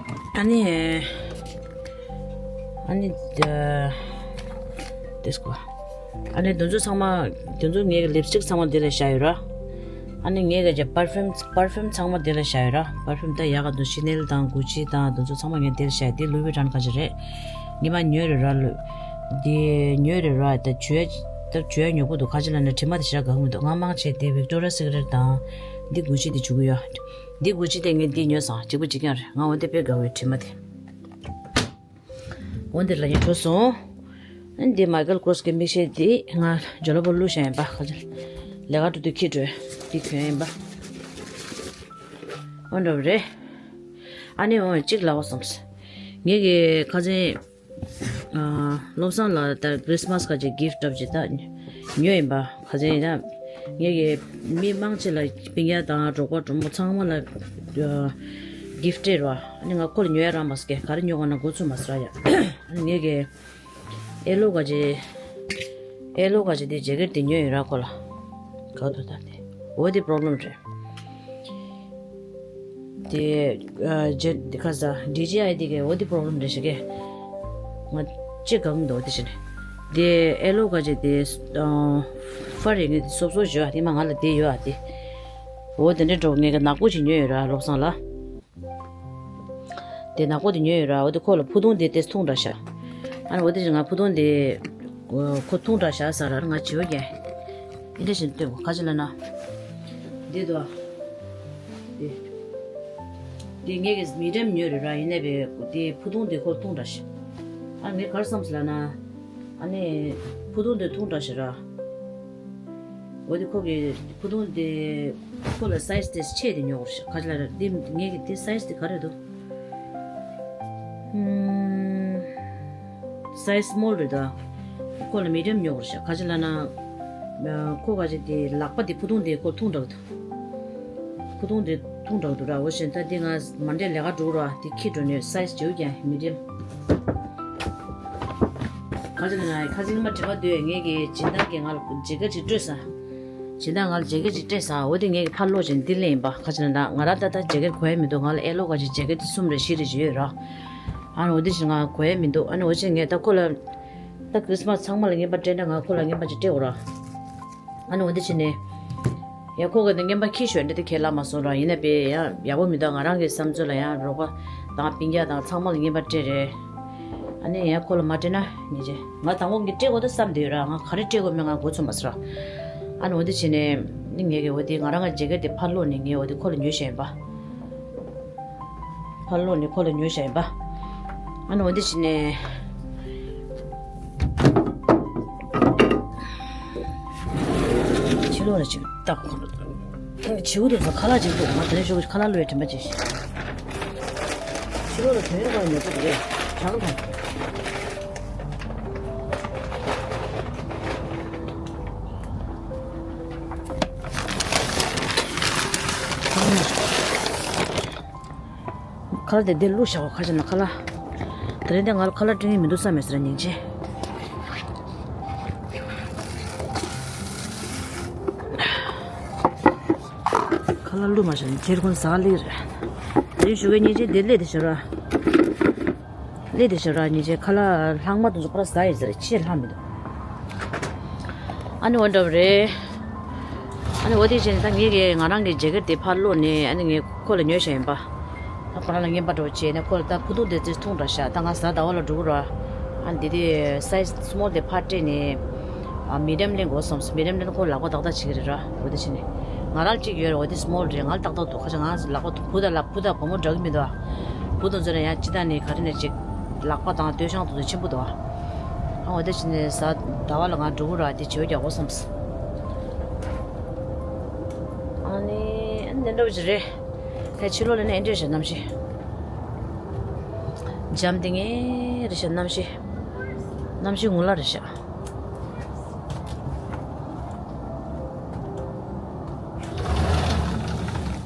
ཨ་ནི། ཨ་ནི། ཨ། དེ་སྐོ། ཨ་ནི་དེ་ཚོ་ཚང་མ། དེ་ཚོ་ངའི་ལིབ་སི་ཊིག་ཚང་མ་དེ་ལ་བཞག་ཡོད་ར། ཨ་ནི་ངའི་ག་ཅི་པར་ཕིའུམ། པར་ཕིའུམ་ཚང་མ་དེ་ལ་བཞག་ཡོད་ར། པར་ཕིའུམ་ད་ཡག་ག་འདུག་ཤི་ནེལ་དང་གུ་ཅི་དང་དེ་ཚོ་ཚང་མ་ངས་དེ་ལ་བཞག་ཡོད། དེ་ལུའི་ཝི་ཊོན་ག་ཅི་རེད། ངས་མ་ཉོས་རེད་ར་ལོ། དེ་ཉོས་རེད་ར། ད་བྱུ་ཡ། ད་བྱུ་ཡ་ཉོ་གི་འདུག་ག་ཅི་ལབ་ན་དྲི་མ་དེ་ཞེ་དྲག་དགའ་གི་མི་འདུག་ང་མང་ཆེ་དེ་ཝིག་ཊོ་རི་ཡ་སི་ཀི་རེཊ་དང་། འདི་གུ་ཅི་དེ་བྱུག་གི་ཡོད། འདི་གུ་ཅི་དེ་ངས་འདི་ཉོས་སོང་། གཅིག་པ་གཅིག་རྐྱང་རེད། ང་འོ་དེ་དཔེ་དགའ་བའི་དྲི་མ་དེ། འོ་འདི་ལ་ཡིན་འགྲོ་སོང་། ཨ་འདི་མའི་ཀལ་ཀོར་སི་གི་མིག་ཤེལ་འདི་ང་ཇོ་ལོ་པོ་བླུགས་བཞག་ཡིན་པ། ཁ་ཅིག་ལས་ཀ་འགྲོ་དུས་ཁྱེར་འགྲོ་འདི་གྱོན་ཡིན་པ། འོ་འདྲ་བ་རེད། ཨ་ནི་འོ་གཅིག་ལབ་དགོས་བསམས། ངེད་ཀྱི་ཁ་སང་། ཨ། བློ་བཟང་ལ་ད་ཁྲི་སི་མ་སི་ག་ཅིག་གིཕ་ཊི་འདྲ་པོ་ཅིག་ད་ཉོས་ཡིན་པ། ཁ་སང་ཡིན་ན་ངེད་ཀྱི་མི་མང་ཆེ་ལ་སྤུན་ཀྱག་དང་གྲོགས་པོ་གྲོགས་མོ་ཚང་མ་ལ་ཨ་གིཕ་ཊི་སྤྲད་རོགས། ཨ་ནི་ང་ཁོ་ལ་ཉོ་ཡ་རག་མ་སོང་། ག་རེ་ཉོ་དགོས་ན་འགོ་ཚུགས་མ་སོང་ར་ཡ། ཨ་ནི་ངེད་ཀྱི་ཨེ་ལོ་ག་ཅིག་ཨེ་ལོ་ག་ཅིག་དེ་ཇེ་ཀེཊ་དེ་ཉོས་ཡོད་ར་ཁོ་ལ། ག་དུ་ད་དེ། འོ་དེ་པོ་རོབ་ལེམ་རེད། དེ། ཨ། ཇེ། དེ་ཁ་ས་ཌི་ཇི་ཨའི་དེ་གའི་འོ་དེ་པོ་རོབ་ལེམ་རེད་ཤག་གི། ང་ཅི་གང་འདུག་དེ་བྱས་ནས། དེ་ཨེ་ལོ་ག་ཅིག་དེ། ཨ། ཧྥ་རེ་ངས་དེ་སོབ་སོབ་བྱོས་ཨ། དེ་མ་ང་ལ་དེ་ཡོད་ཨ་དེ། འོ་དེ་འདྲ་འགྲོ་ངས་གི་ནག་པོ་ཅིག་ཉོས་ཡོད་ར་བློ་བཟང་ལ། དེ་ནག་པོ་དེ་ཉོས་ཡོད་ར། འོ་དེ་ཁོ་ལ་ཕུ་ཐུང་དེ་དེ་ཐུང་དྲགས་ཤག་ཨ་ནི་འོ་དེ་ང་ཕུ་ཐུང་དེ་ཁོ་ཐུང་དྲགས་ཤག་ཟེར་ར། ང་བྱིའུ་རྒྱན་འདི་འདྲ་ཞིག་སྟོན་གོ། ག་ཅི་ལབ་ན། འདི་དོ། འདི། འདི་ངས་ཀྱི་མི་ཌི་ཡམ་ཉོས་རེད་ར། ཡིན་ནའི་བས་དེ་ཕུ་ཐུང་དེ་ཁོ་ཐུང་དྲགས་ཤག་ཨ་ངས་ག་རེ་བསམས་ལབ་ན། ཨ་ནི་ཕུ་ཐུང་དེ་ཐུང་དྲགས་ཤག་ར། འོ་དེ་ཁོ་གི་ཕུ་ཐུང་དེ་ཁོ་ལ་སའི་ཛི་དེ་ཆེ་དེ་ཉོ་དགོས་ཤག་ག་ཅི་ལབ་ར། འདི་ངས་ཀྱི་དེ་སའི་ཛི་དེ་ག་རེ་འདུག་ཨུམ། སའི་ཛི་སི་མོལ་རེད་ད། ཁོ་ལ་མི་ཌི་ཡམ་ཉོ་དགོས་ཤག་ག་ཅི་ལབ་ན། ཨ། ཁོ་ག་ཅི་དེ་ལག་པ་དེ་ཕུ་ཐུང་དེ་ཁོ་ཐུང་དྲགས་འདུག་ཕུ་ཐུང་དེ་ཐུང་དྲགས་འདུག་ར། འོ་བྱས་ད་དེ་ང་མ་འདྲེ་ལས་ཀ་འགྲོ་ར། དེ་ཁྱེར་འགྲོ་ནས་སའི་ཛི་བྱེའུ་རྒྱན་མི་ཌི་ཡམ། ག་ཅི་ལབ་ན་ཁ་སང་མ་དྲི་བ་འདོད་ངས་ཀྱི་སྦྱིན་བདག་གིས་ང་ལ་ཇེ་ཀེཊ་ཅིག་སྤྲད་ས། སྦྱིན་བདག་ང་ལ་ཇེ་ཀེཊ་ཅིག་སྤྲད་ས། འོ་དེ་ངས་ཀྱི་ཕར་སློག་བྱས་འདི་ལེན་ཡིན་པ། ག་ཅི་ལབ་ན་ང་རང་ད་ལྟ་ཇེ་ཀེཊ་གོན་ཡ་མི་འདུག་ང་ལ་ཨེ་ལོ་ག་ཅིག་ཇེ་ཀེཊ་དེ་གསུམ་རེ་བཞི་རེ་ཅིག་ཡོད་ར། ཨ་ནི་འོ་དེ་བཞིན་ང་གོན་ཡ་མི་འདུག་ཨ་ནི་འོ་བྱས་ངས་ད་ཁོ་ལ། ད་ཁྲི་སི་མ་སི་ཚང་མ་ལ་རྔན་པ་སྤྲད་འདྲ་ང་ཁོ་ལ་རྔན་པ་ཅིག་སྤྲད་དགོས་ར། ཨ་ནི་འོ་དེ་བྱས་ནས། ཡ་ཁོ་ག་ནས་རྔན་པ་ཁྱི་ཞོན་འདྲ་དེ་ཁས་ལ་མ་སོང་ར། ཡིན་ན་པས་ཡ་ཡག་པོ་མི་འདུག་ང་རང་གི་བསམ་ཚུལ་ལ་ཡང་རོགས་པ་དང་སྤུན་ཀྱག་དང་ཚང་མ་ལ་རྔན་པ་སྤྲད་རེད། ཨ་ནི་ཡ་ཁོ་ལ་མ་སྤྲད་ན་ཉེས་ཆད། ང་དང་པོ་ངས་སྤྲད་དགོས་ད་བསམ་བསྡད་ཡོད་ར། ང་ག་རེ་སྤྲད་དགོས་མིན་ང་མགོ་ཚོས་མ་སོང་ར། ཨ་ནི་འོ་དེ་བྱས་ནས་ནི་ངས་གི་འོ་དེ་ང་རང་གི་ཇེ་ཀེཊ་དེ་ཕར་སློག་ནས་ངས་འོ་དེ་ཁོ་ལ་ཉོས་བཞག་ཡིན་པ། ཕར་སློག་ནས་ཁོ་ལ་ཉོས་བཞག་ཡིན་པ། ཨ་ནི་འོ་དེ་བྱས་ནས། ཕྱི་ལོགས་ལ་ཅིག་བཏགས་ཁོ་ལ། བྱིའུ་དེ་ཚོ་ཁ་ལག་ཅིག་འདུག་ང་དེ་ནས་ཞོགས་ཀྱི་ཁ་ལག་བླུགས་ཡའི་དྲན་པ་ཅིག་ཕྱི་ལོགས་ལ་དོན་རེ་བ་ཉོ་ཐུབ་རེད། གྲང་དང་། ཁ་ལག་དེ་འདིར་བླུགས་བཞག་གོ། ཁ་ཅིག་ན་ཁ་ལག་དེ་རིང་དེ་ང་ལ་ཁ་ལག་སྤྲད་ངེས་མི་འདུག་བསམ་མེད་ཟེར་སྙིང་རྗེ། ཁ་ལག་བླུགས་མ་བཞག་ནས་དེར་ཁོང་ཟ་ལེ་རེད། དེ་རིང་ཞུ་གི་སྙིང་རྗེ་འདིར་སླེབས་དེ་ཞོར་ར། སླེབས་དེ་ཞོར་ར་སྙིང་རྗེ་ཁ་ལག་ལྷག་མ་དེ་ཚོ་པར་ཟ་ཡི་ཟེར་ཕྱིར་ལྷག་མི་འདུག་ཨ་ནི་འོ་འདྲ་བ་རེད། ཨ་ནི་འོ་དེ་བྱས་ནས་ད་ངས་ཀྱི་ང་རང་གི་ཇེ་ཀེཊ་དེ་ཕར་སློག་ནས་ཨ་ནི་ངས་ཁོ་ལ་ཉོས་བཞག་ཡིན་པ། ད་ཁོ་རང་ལ་རྔན་པ་འདྲ་བོ་བྱས་ནས་ཁོ་ལ་ད་ཕུ་ཐུང་དེ་ཙི་ཐུང་དྲགས་ཤག་ད་ང་གཟའ་ཟླ་བ་ལ་འགྲོ་གི་ར། ཨ་ནི་དེ་དེ་སའི་ཛི་སི་མོལ་དེ་ཕར་སྤྲད་ནས། ཨ་མི་ཌི་ཡམ་ལེན་དགོས་བསམས། མི་ཌི་ཡམ་ལེན་ཁོ་ལག་པ་ཏག་ཏག་བྱེད་ཀྱི་རེད་ར། འོ་དེ་བྱས་ནས། ང་རང་གཅིག་ཡོད་རེད། འོ་དེ་སི་མོལ་རེད། ང་ལ་ཏག་ཏག་འདུག་ཁ་ཅིག་ང་ལག་པ་བུ་དང་ལ་བུ་དང་བུ་མོ་འདྲ་གི་མི་འདུག་ཨ། བུ་དེ་ཚོ་ལ་ཡང་སྤྱི་བཏང་ནས་ག་རེ་ནས་ཅིག་ལག་པ་དང་སྟོད་ཤང་དེ་ཚོ་ཆེན་པོ་འདུག་ཨ། ཨ་འོ་དེ་བྱས་ནས་གཟའ་ཟླ་བ་ལ་ང་འགྲོ་གི་ར། དེ་བྱེད་རྒྱག་དགོས་བསམས། ཨ་ནི་ཨ་ནི་འདི་འདྲ་བོ་ཅིག་རེད། ད་ཕྱི་ལོགས་ལ་ནི་ཨེ་འདྲས་ཤག་གནམ་གཤིས། འཇམ་ཐིང་ངེ་རེད་ཤག་གནམ་གཤིས། གནམ་གཤིས་ངུ་ལ་རེད་ཤག་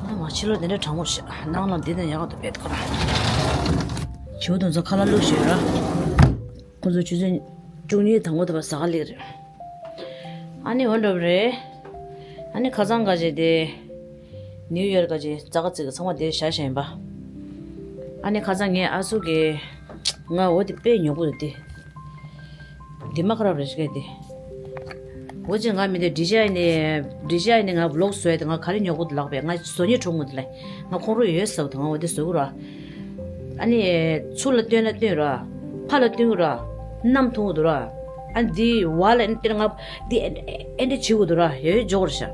ཨ་མ་ཕྱི་ལོགས་དེ་འདྲ་གྲང་མོ་རེད་ཤག་ནང་ལ་འདི་ནས་ཡག་ཏུ་བེད་ཁོ་རང་། བྱིའུ་དེ་ཚོ་ཁ་ལག་བླུགས་ཤོད་ར། ཁོ་ཚོ་ཆུ་ཚོད་བཅུ་གཉིས་དང་པོ་དེ་བ་ཟ་ག་སླེབས་རེད། ཨ་ནི་འོ་འདྲ་བ་རེད། ཨ་ནི་ཁ་སང་ག་ཅེ་དེ། ནིའུ་ཡོར་ག་ཅེ་ཙ་ག་ཙིག་གི་ཚང་མ་དེ་བཞག་བཞག་ཡིན་པ། ཨ་ནི་ཁ་སང་ངའི་ཨ་སུ་གི། ང་འོ་དེ་དཔེ་ཉོ་གི་འདུག་དེ། དེ་མ་ཁ་རབ་རེ་ཞིག་དེ། འོ་ཅེ་ང་མི་འདོད་འདི་ཅི་ཨ་ནི། འདི་ཅི་ཨ་ནི་ང་བློག་བཟོས་དེ་ང་ག་རེ་ཉོ་གི་འདུག་ལགས་པས་ང་བཟོ་ཉེ་གྲོང་གི་འདུག་ལ། ང་ཁོང་རུ་ཡོད་ཟེར་དང་འོ་དེ་བཟོ་གི་ར། ཨ་ནི། ཚུར་ལ་བཏོན་ན་བཏོན་ར། ཕར་ལ་བཏོན་གི་ར། གནམ་མཐོང་གི་འདུག་ར། ཨ་འདི་བ་ལ་ཨ་ནི་སྟེར་ང་། འདི་ཨེ་འདྲ་བྱེད་དགོས་འདུག་ར་ཡོད་ཡོད་འཇོག་ར་ཤག་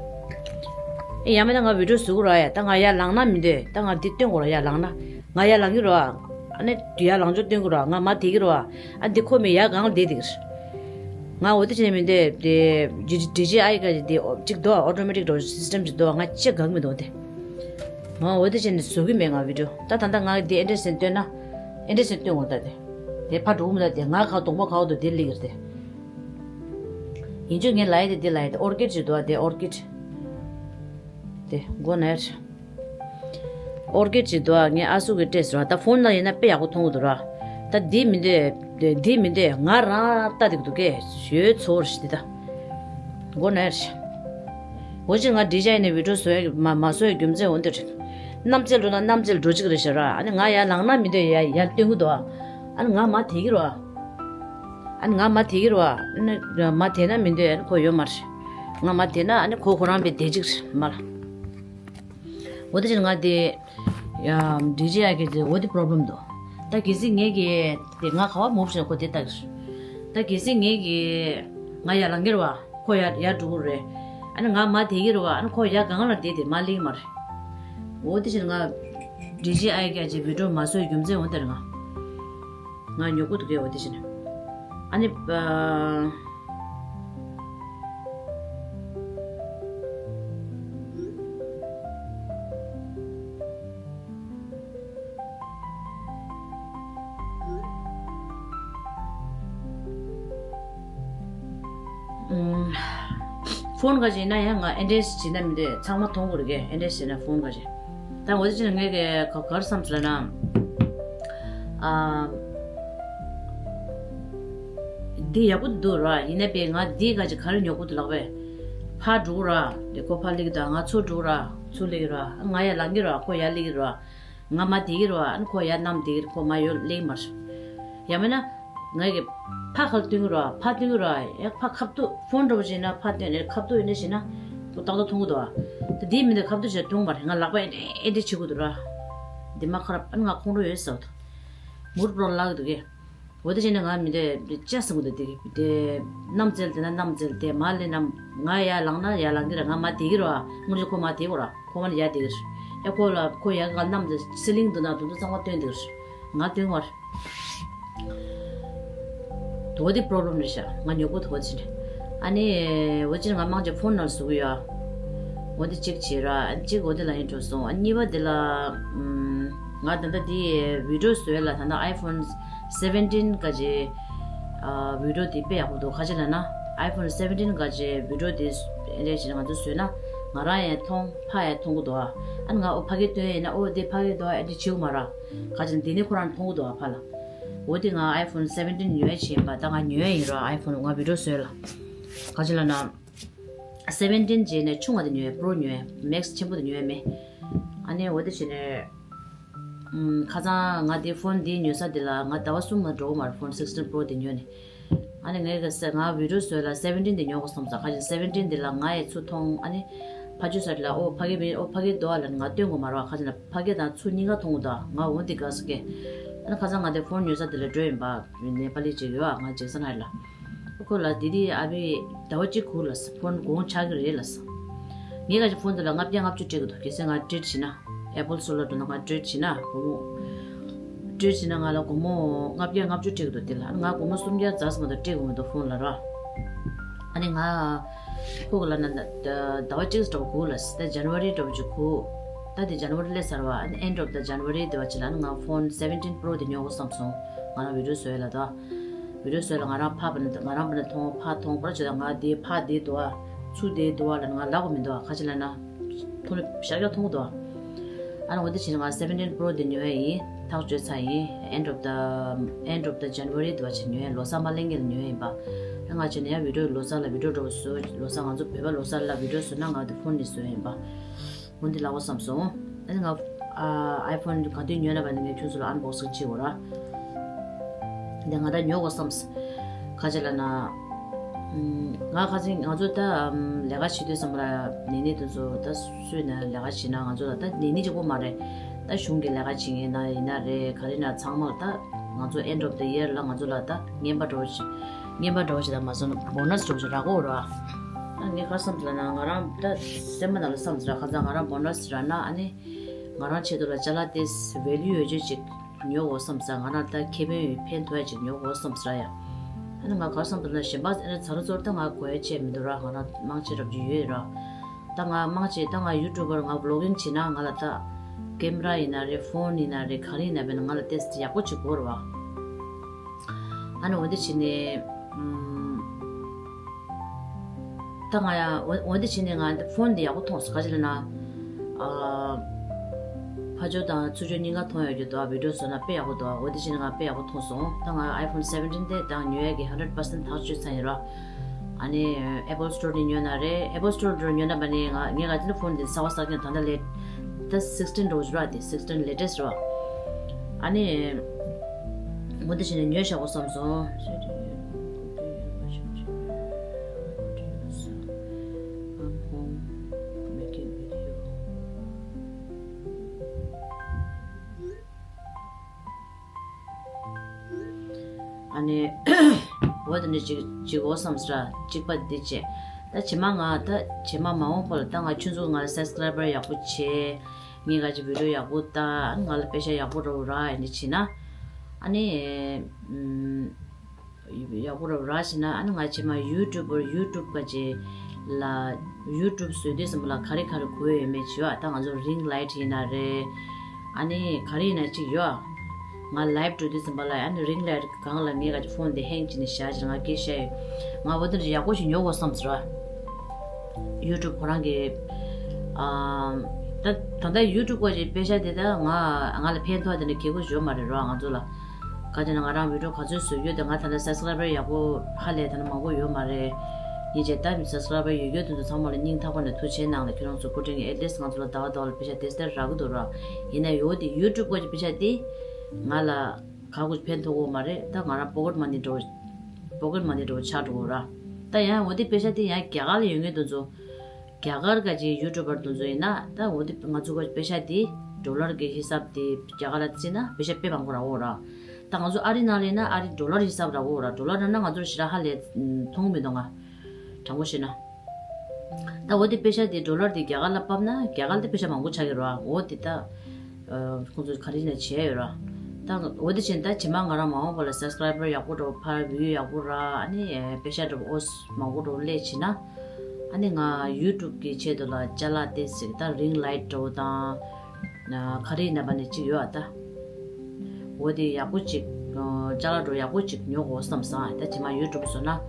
ཨེ་ཡང་མིན་ན་ང་བི་ཌིའོ་བཟོ་གི་ར་ཡ་ད་ང་ཡར་ལངས་ན་མི་འདོད་ད་ང་འདི་སྟོན་དགོས་ར་ཡར་ལངས་ན། ང་ཡར་ལངས་གི་ར། ཨ་ནི་ཡར་ལངས་ཆོག་སྟོན་གི་ར་ང་མ་དེ་གི་ར། ཨ་འདི་ཁོ་མི་ཡར་གང་ལ་བསྡད་དེ་གི་ར། ང་འོ་དེ་བྱས་ནས་མི་འདོད་དེ། ཌི་ཇི་ཨའི་ག་དེ་ཅིག་འདུག་ཨོ་ཊོ་མེ་ཊིག་འགྲོ་སི་སི་ཊམ་ཅིག་འདུག་ང་ཅི་གང་མི་འདུག་དེ། ང་འོ་དེ་བྱས་ནས་བཟོ་གི་མེད་ང་བི་ཌིའོ་ད་ད་ལྟ་ང་འདི་ཨེ་འདྲས་སེ་བཏོན་ན། ཨེ་འདྲས་སེ་བཏོན་འོང་ད་དེ། དེ་ཕར་འགྲོ་གི་མི་འདུག་དེ་ང་ག་གདོང་པ་ག་བ་འདུག་དེ་སླེབས་ཀྱི་རེད་དེ། ཡིན་ཆོག་ངས་ལབ་ཡ་དེ་འདི་ལབ་ཡ་དེ་ཨོར་ཀིཌ་ཅིག་འདུག་ཨ་དེ་ཨོར་ཀིཌ། དེ་མགོ་ན་ཡ་རེད། ཨོར་ཀིཌ་ཅིག་འདུག་ཨ་ངས་ཨ་སུ་གི་སྤྲད་ཟེར་བ་ད་ཕོན་ནང་ཡིན་ན་དཔེ་ཡག་པོ་མཐོང་གི་འདུག་ར། ད་འདི་མི་འདོད། འདི་མི་འདོད་ང་རང་ལྟ་འདི་གི་འདུག་གས་ཡོད་ཚོར་ཞིག་འདི་ད། མགོ་ན་ཡ་རེད། འོ་ཅིག་ང་འདི་ཅག་ཡིན་ནས་བི་ཌིའོ་བཟོ་ཡ་མ་མ་བཟོ་ཡ་རྒྱུ་མཚན་འོ་འདི་རེད། གནམ་རྩེ་འགྲོ་ན་གནམ་རྩེ་འགྲོ་གཅིག་རེད་ཤག་ར་ཨ་ནི་ང་ཡར་ལངས་ན་མི་འདོད་ཡ་ཡར་སྟོན་གི་འདུག་ཨ། ཨ་ནི་ང་མ་དེ་གི་རོ་ཨ། ཨ་ནི་ང་མ་དེ་གི་རོ་ཨ། ཨ་ནི་མ་དེ་ན་མི་འདོད་ཨ་ནི་ཁོ་ཡོད་མ་རེད། ང་མ་དེ་ན་ཨ་ནི་ཁོ་ཁོ་རང་པའི་བདེ་གཅིག་རེད་མ་ལ། འོ་དེ་ཕྱིར་ང་དེ། ཡ། འདི་ཅི་ཡ་གི་ཚེ་འོ་དེ་པོ་རོབ་ལེམ་འདུག་ད་གལ་སྲིད་ངས་གི་དེ་ང་ག་བ་མོ་བྱས་ཁོ་དེ་ལྟ་གི་རེད། ད་གལ་སྲིད་ངས་གི་ང་ཡར་ལངས་གི་རེད་བ། ཁོ་ཡར་ཡར་འགྲོ་གི་རེད། ཨ་ནི་ང་མ་དེ་གི་རེད་བ། ཨ་ནི་ཁོ་ཡར་སྒང་ལ་བསྡད་དེ་མ་སླེབས་མ་རེད། འོ་དེ་ཕྱིར་ང་འདི་ཅི་ཨའི་ག་ཅེ་བི་ཌིའོ་མ་བཟོ་རྒྱུ་མཚན་འོ་དེ་རེད་ང་། ང་ཉོ་གི་འདུག་གས་འོ་དེ་ཕྱིར། ཨ་ནི། ཕོན་ག་ཅིག་ཡིན་ན་ཡང་ང་ཨེ་འདྲས་བྱེད་ན་མི་འདོད་ཚང་མ་མཐོང་དགོས་རེད་གས་ཨེ་འདྲས་བྱེད་ན་ཕོན་ག་ཅིག་ད་འོ་དེ་ཕྱིར་ངས་ག་ག་རེ་བསམ་ཟེར་ན། ཨ། འདི་ཡག་པོ་འདུག་ར་ཡིན་ན་པས་ང་འདི་ག་ཅིག་ག་རེ་ཉོ་དགོས་འདུག་ལགས་པས། ཕར་འགྲོ་ར། དེ་ཁོ་ཕར་སླེབས་ཀྱི་འདུག་ང་ཚུར་འགྲོ་ར་ཚུར་སླེབས་ཀྱི་ར་ང་ཡར་ལངས་ཀྱི་ར་ཁོ་ཡར་སླེབས་ཀྱི་ར། ང་མ་དེ་གི་ར་ཨ་ནི་ཁོ་ཡར་གནམ་དེ་གི་ར་ཁོ་མ་ཡོད་སླེབས་མ་རེད། ཡང་མིན་ན། ང་གི་ཕ་ཁར་སྟོན་གི་ར་ཕ་སྟོན་གི་ར་ཡ་ཕ་ཁ་ཐུག་ཕོན་འགྲོ་བ་ཅིག་ན་ཕ་སྟོན་ནས་ཁ་ཐུག་ཡིན་ན་ཞེ་ན། ཁོ་ཏག་ཏག་མཐོང་གི་འདུག་ཨ། ད་དེའི་མི་འདི་ཁ་ཐུག་ཅིག་མཐོང་མ་རེད་ང་ལག་པ་ཨེ་འདྲ་ཨེ་འདྲ་བྱེད་དགོས་འདུག་ར། འདི་མ་ཁ་ར་ཨ་ནི་ང་ཁོང་ཁྲོ་ཡོད་ཟེར་བ་དང་། མུར་པྲོ་ལག་འདུག་གས། འོ་དེ་བྱས་ནས་ང་མི་འདྲ་ཅག་སེམས་འདུག་དེ་དེ་གནམ་རྩེ་དེ་ན་གནམ་རྩེ་དེ་མ་ལེ་ནམ་ང་ཡར་ལངས་ན་ཡར་ལངས་གི་ར་ང་མ་དེ་གི་ར་དངོས་གཞི་ཁོ་མ་དེ་གོ་ར་ཁོ་མ་ཡར་དེ་གི་ར་ཡ་ཁོ་ལ་ཁོ་ཡར་གི་ག་གནམ་དེ་སི་ལིང་དུ་ན་དུ་དུ་ཚང་མ་སྟོན་དེ་གི་ར་ང་སྟོན་གོ་ར། དོ་དེ་པྲོབ་ལེམ་རེད་ཤག་ང་ཉོ་གོ་དོ་ཅི་རེད། ཨ་ནི། འོ་ཅི་ང་མང་ཆེ་ཕོན་ནང་བཟོ་གི་ཡོད། འོ་དེ་གཅིག་བྱས་ར་ཨ་གཅིག་འོ་དེ་ལ་ཡིན་འགྲོ་སོང་ཨ་གཉིས་པ་དེ་ལ། ང་ད་ལྟ་དེ་བི་ཌིའོ་བཟོས་ལ་ད་ལྟ་ཨའི་ཕོན་སེ་བེན་ཊིན་ག་ཅེ། བི་ཌིའོ་དེ་དཔེ་ཡག་པོ་འདུག་ག་ཅེ་ལ་ན་ཨའི་ཕོན་སེ་བེན་ཊིན་ག་ཅེ་བི་ཌིའོ་དེ་ཨེ་འདྲས་ཞིག་ང་ཚོ་བཟོས་ན་ང་རང་ཡང་མཐོང་ཕ་ཡང་མཐོང་གི་འདུག་ཨ་ནི་ང་ཨོ་ཕ་གི་སྟོན་ཡིན་ན་ཨོ་དེ་ཕ་གི་འདུག་ཨ་འདི་བྱེད་གི་མ་ར། ག་ཅེ་ལ་འདི་ནི་ཁོ་རང་མཐོང་གི་འདུག་ཨ་ཕ་ལ། འོ་དེ་ང་ཨའི་ཕོན་སེ་བེན་ཊིན་ཉོས་བྱས་ཡིན་པ་ད་ང་ཉོས་ཡིན་ར་ཨའི་ཕོན་ང་བི་ཌིའོ་བཟོས་ལ། ག་ཅེ་ལ་ན། སེ་བེན་ཊིན་རྗེས་ནས་ཆུང་བ་དེ་ཉོས་པྲོ་ཉོས་མེག་སི་ཆེན་པོ་དེ་ཉོས་མེད། ཨ་ནི་འོ་དེ་བྱས་ནས། ཁ་སང་ང་དེ་ཕོན་དེ་ཉོས་ས་དེ་ལ་ང་ཟླ་བ་གསུམ་ལ་འགྲོ་གི་མ་རེད་ཕོན་སིག་སི་ཊིན་པྲོ་དེ་ཉོས་ནས། ཨ་ནི་ངས་ཀྱི་ས་ང་བི་ཌིའོ་བཟོས་ལ་སེ་བེན་ཊིན་དེ་ཉོ་དགོས་བསམ་ས་ཁ་ཅིག་སེ་བེན་ཊིན་དེ་ལ་ང་ཡི་ཚུར་མཐོང་ཨ་ནི། ཕ་ཆུ་ས་དེ་ལ་ཨོ་ཕ་གི་མིན་ཨོ་ཕ་གི་འདུག་ཨ་ལ་ང་སྟོན་དགོས་མ་རེད་ཁ་ཅིག་ན་ཕ་གི་དང་ཚུར་གཉིས་ཀ་མཐོང་གི་འདུག་ང་འོ་དེ་དགའ་ས་ཀྱེ། ཨ་ནི་ཁ་སང་ང་དེ་ཕོན་ཉོས་ས་དེ་ལ་འགྲོ་ཡིན་པ་ནེ་པ་ལི་ཅིག་ཡོད་ཨ་ང་ཇེག་སན་ཧའེ་ལ། ཁོ་ལ་དེ་དེ་ཨ་བི་ཟླ་བ་གཅིག་གུ་ལ་ཕོན་གོང་ཆག་གི་རེད་ལ་ས། ངས་ག་ཅིག་ཕོན་དེ་ལ་ལྔ་བརྒྱ་ལྔ་བཅུ་སྤྲད་གི་འདུག་གལ་སྲིད་ང་ཊི་རིཊ་བྱེད་ན་ཨེ་པལ་སི་ཊོར་ལ་འགྲོ་ན་ང་ཊི་རིཊ་བྱེད་ན་སྒོར་མོ། ཊི་རིཊ་བྱེད་ན་ང་ལ་སྒོར་མོ་ལྔ་བརྒྱ་ལྔ་བཅུ་སྤྲད་གི་འདུག་དེ་ལ་ང་སྒོར་མོ་སུམ་བརྒྱ་རྩ་ཙམ་མ་གཏོགས་སྤྲད་དགོས་མི་འདུག་ཕོན་ལ་ར། ཨ་ནི་ང་ཁོ་གི་ལ་ན་ཟླ་བ་གཅིག་འདྲ་བོ་གུ་ལ་ས་ད་ཇན་ཝ་རི་འདྲ་བོ་ཅིག་གུ། ད་ ད་དེ་January་སླེབས་ཚར་བ། ཨ་ནི་end of the January་དེ་བ་ཅིག་ལ་ཨ་ནི་ང་phone seventeen Pro་དེ་ཉོ་དགོས་བསམ་སོང་། ང་རང་video་བཟོ་ཡ་ལ་ད། video་བཟོ་ཡ་ལ་ང་རང་ཕ་བ་ནི་ང་རང་བ་ནི་མཐོང་ཕ་མཐོང་པར་བྱེད་ད་ང་དེ་ཕ་དེ་འདུག་ཨ། ཚུ་དེ་འདུག་ཨ་ལ་ང་ལབ་དགོས་མི་འདུག་ཨ། ཁ་ཅིག་ལ་ན། ཐུག་ལ་ཤར་ཤར་མཐོང་གི་འདུག་ཨ། ཨ་ནི་འོ་དེ་བྱས་ནས་ང་seventeen Pro་དེ་ཉོ་ཡ་ཡིན། ཐག་གཅོད་ཚར་ཡིན། end of the end of the January་དེ་བ་ཅིག་ཉོ་ཡ། ལོ་གསར་མ་སླེབས་སྔོན་ལ་ཉོ་ཡ་ཡིན་པ། ཨ་ང་བྱས་ནས་ཡང་video་ལོ་གསར་ལ་video་འདྲ་བོ་བཟོ། ལོ་གསར་ང་ཚོ་བོད་པ་ལོ་གསར་ལ་video་བཟོ་ན་ང་དེ་phone་ནས་བཟོ་ཡ་ཡིན་པ། འོ་འདི་ལབ་དགོས་བསམ་སོང་། ཨ་ནི་ང་ཨ་iPhone་ག་དུས་ཉོས་ན་བ་ནི་ངས་ཁྱོད་ཚོ་ལ་unboxing་བྱེད་དགོས་ར། འདི་ང་ད་ཉོ་དགོས་བསམ། ཁ་ཅིག་ལ་ན། ཨམ། ང་ཁ་ཅིག་ང་ཚོ་ད་ཨམ་ལས་ཀ་བྱེད་དུས་ཙམ་པ་ལ་ནས་ནི་དེ་ཚོ་ད་སུས་ན་ལས་ཀ་བྱེད་ན་ང་ཚོ་ལ་ད་ནས་ནི་གཅིག་པོ་མ་རེད། ད་གཞུང་གི་ལས་ཀ་བྱེད་མཁན་ན་ཡིན་ན་རེད། ག་རེ་ན་ཚང་མ་ལ་ད་ང་ཚོ་end of the year་ལ་ང་ཚོ་ལ་ད་རྔན་པ་འདྲ་བོ་ཞིག་རྔན་པ་འདྲ་བོ་ཞིག་ད་མ་སོང་ན་bonus་འདྲ་བོ་ཞིག་རག་གི་ཡོད་རེད་བ། ཨ་ངས་ག་བསམ་ལ་ན་ང་རང་ད་སེམས་པ་ནང་ལ་བསམ་ཟེར་ཁ་སང་ང་རང་bonus་རག་ན་ཨ་ནི་ང་རང་ཆེད་དུ་ལ་ཅ་ལག་དེ་value་ཡོད་ཆེད་ཅིག་ཉོ་དགོས་བསམ་ས། ང་རང་ད་ཁེ་ཕན་ཡོད་ཕན་ཐོགས་ཡ་ཅིག་ཉོ་དགོས་བསམ་ས་ཡ། ཨ་ནི་ང་ག་བསམ་ལ་ན་གཞན་པ་ཨ་ནི་ཚ་རུ་ཚོར་ད་ང་དགོས་ཡ་ཆེད་མི་འདུག་ར། ང་རང་མང་ཆེ་རབ་ཅིག་ཡོད་ར། ད་ང་མང་ཆེ་ད་ང་YouTuber་ང་vlogging་བྱེད་ན་ང་ལ་ད་camera་ཡིན་ན་རེད། phone་ཡིན་ན་རེད། ག་རེ་ཡིན་ན་བས་ན་ང་ལ་ཏོག་ཙམ་ཡག་པོ་ཅིག་དགོས་རེད་བ། ཨ་ནི་འོ་འདི་བྱས་ནས་ཨམ། ད་ང་ཡང་འོ་འོ་འདི་བྱས་ནས་ང་phone་འདི་ཡག་པོ་མཐོང་སོང་། ག་ཅི་ལབ་ན། ཨ། ཕ་ཇོ་དང་ཚུ་ཇོ་གཉིས་ཀ་མཐོང་ཡོད་རྒྱུ་འདུག video་བཟོ་ན་དཔེ་ཡག་པོ་འདུག་འོ་འདི་བྱས་ནས་ང་དཔེ་ཡག་པོ་མཐོང་སོང་། ད་ང་iPhone seventeen་དེ་ད་ཉོ་ཡས་ཀྱི་hundred percent་ཐག་གཅོད་ཚར་ཡིན་ར། ཨ་ནི་Apple Store་ནས་ཉོས་ན་རེད། Apple Store་ནས་ཉོས་ན་བ་ནི་ང་ངས་ག་ཅི་ནས་phone་འདི་གསར་པ་གསར་རྐྱང་ད་ལྟ་ལས་ད་sixteen་འགྲོ་གི་ར། དེ་sixteen latest་ར། ཨ་ནི་འོ་འདི་བྱས་ནས་ཉོས་བཞག་གོ་བསམ་སོང་། I'm home making video. ཨ་ནི། འོ་དེ་འདྲ་ཅིག་ཅིག་འོ་བསམ་སྲ་གཅིག་པ་འདི་བྱས། ད་ཇེ་མ་ང་ད་ཇེ་མ་མ་འོངས་པ་ལ་ད་ང་ཁྱོད་ཚོ་ང་ལ་subscriber་ཡག་པོ་བྱས། ངས་ག་ཅིག་video་ཡག་པོ་ད་ང་ལ་པེ་ཤ་ཡག་པོ་རོ་ར་ཨ་ནི་བྱས་ན། ཨ་ནི། ཡག་པོ་ར་ར་ཞེ་ན་ཨ་ནི་ང་ཆེ་མ་YouTuber YouTube་ག་ཅེ་ལ་YouTube་བཟོས་དུས་ཙམ་པ་ལ་ག་རེ་ག་རེ་དགོས་ཡོད་མེད་བྱེད་བ། ད་ང་ཚོ་ring light་ཡིན་ན་རེད། ཨ་ནི་ག་རེ་ཡིན་ན་ཅིག་ཡོད་ཨ། ང་live་འགྲོ་དུས་ཙམ་པ་ལ་ཨ་ནི་ring light་སྒང་ལ་ངས་ག་ཅེ་phone་དེ་hang་བྱས་ནས་བཞག་ཅེ་ང་སྐད་བཤད་ཡོད། ང་འོ་དེ་འདྲ་ཡག་པོ་ཞིག་ཉོ་དགོས་བསམ་ཟེར་བ། YouTube་ཁོ་རང་གི་ཨ་ད་ད་ལྟ་YouTube་ག་ཅེ་པེ་ཤ་དེ་ད་ང་ང་ལ་ཕན་ཐོགས་དེ་འདྲ་གལ་པོ་ཞིག་ཡོད་མ་རེད་རོ་ང་ཚོ་ལ། ག་ཅེ་ན་ང་རང་video་ག་ཚོད་བཟོ་རྒྱུ་དེ་ང་ད་ལྟ་subscriber་ཡག་པོ་ཧ་ལས་ད་ནི་མང་པོ་ཡོད་མ་རེད། ཡིན་ཅེ་ད་subscriber་ཡོད་རྒྱུ་དེ་ཚོ་ཚང་མ་ལ་སྙིང་ཐག་པ་ནས་ཐུགས་རྗེ་གནང་ལ་ཁྱེད་རང་ཚོ་སྐུ་དྲིན་གྱིས་at least་ང་ཚོ་ལ་ཟླ་བ་ཟླ་བ་ལ་པེ་ཤ་དེ་སྟེར་རག་གི་འདུག་ར། ཡིན་ན་ཡོད་དེ་YouTube་ག་ཅེ་པེ་ཤ་དེ་ང་ལ་ག་གུ་ཕན་ཐོགས་གོ་མ་རེད། ད་ང་རང་pocket money་འགྲོ་pocket money་འགྲོ་ཆགས་འགྲོ་གོ་ར། ད་ཡང་འོ་དེ་པེ་ཤ་དེ་ཡང་རྒྱ་གར་ལ་ཡོད་ངེས་དེ་ཚོ། རྒྱ་གར་ག་ཅིག་YouTuber་དེ་ཚོ་ཡིན་ན་ད་འོ་དེ་ང་ཚོ་ག་པེ་ཤ་དེ་dollar་གི་ཧི་སབ་དེ་རྒྱ་གར་ལ་བརྩིས་ན་པེ་ཤ་དཔེ་མང་པོ་རག་འོ་ར། ད་ང་ཚོ་ཨ་རི་ནང་ལ་ཡིན་ན་ཨ་རི་dollar་ཧི་སབ་རག་འོ་ར། dollar་རག་ན་ང་ཚོར་ཞེ་དྲག་ཧ་ལས་མཐོང་མི་འདུག་ང་དྲང་པོ་བཤད་ན། ད་འོ་དེ་པེ་ཤ་དེ་dollar་དེ་རྒྱ་གར་ལ་ཕབ་ན་རྒྱ་གར་དེ་པེ་ཤ་མང་པོ་ཆགས་ཀྱི་ར། འོ་དེ་ད་ཁོང་ཚོ་ག་རེ་ཡིན་ན་བྱས་ཡོད་ར། ད་འོ་དེ་བྱས་ད་ཇེ་མ་ང་རང་མ་འོངས་པ་ལ་subscriber་ཡག་པོ་འགྲོ་ཕར་view་ཡག་པོ་ར་ཨ་ནི་པེ་ཤ་འགྲོ་ཨོ་མང་པོ་འགྲོ་སླེབས་བྱས་ན། ཨ་ནི་ང་YouTube་གི་ཆེད་དུ་ལ་ཅ་ལག་དེ་ཟིག་ད་ring light་འདྲ་བོ་དང་། ག་རེ་ཡིན་ན་བ་ནི་གཅིག་ཡོད་ཨ་ད། འོ་དེ་ཡག་པོ་གཅིག་ཅ་ལག་འདྲ་བོ་ཡག་པོ་གཅིག་ཉོ་དགོས་བསམ་སོང་ཨ། ད་ཇེ་མ་YouTube་བཟོ་ན།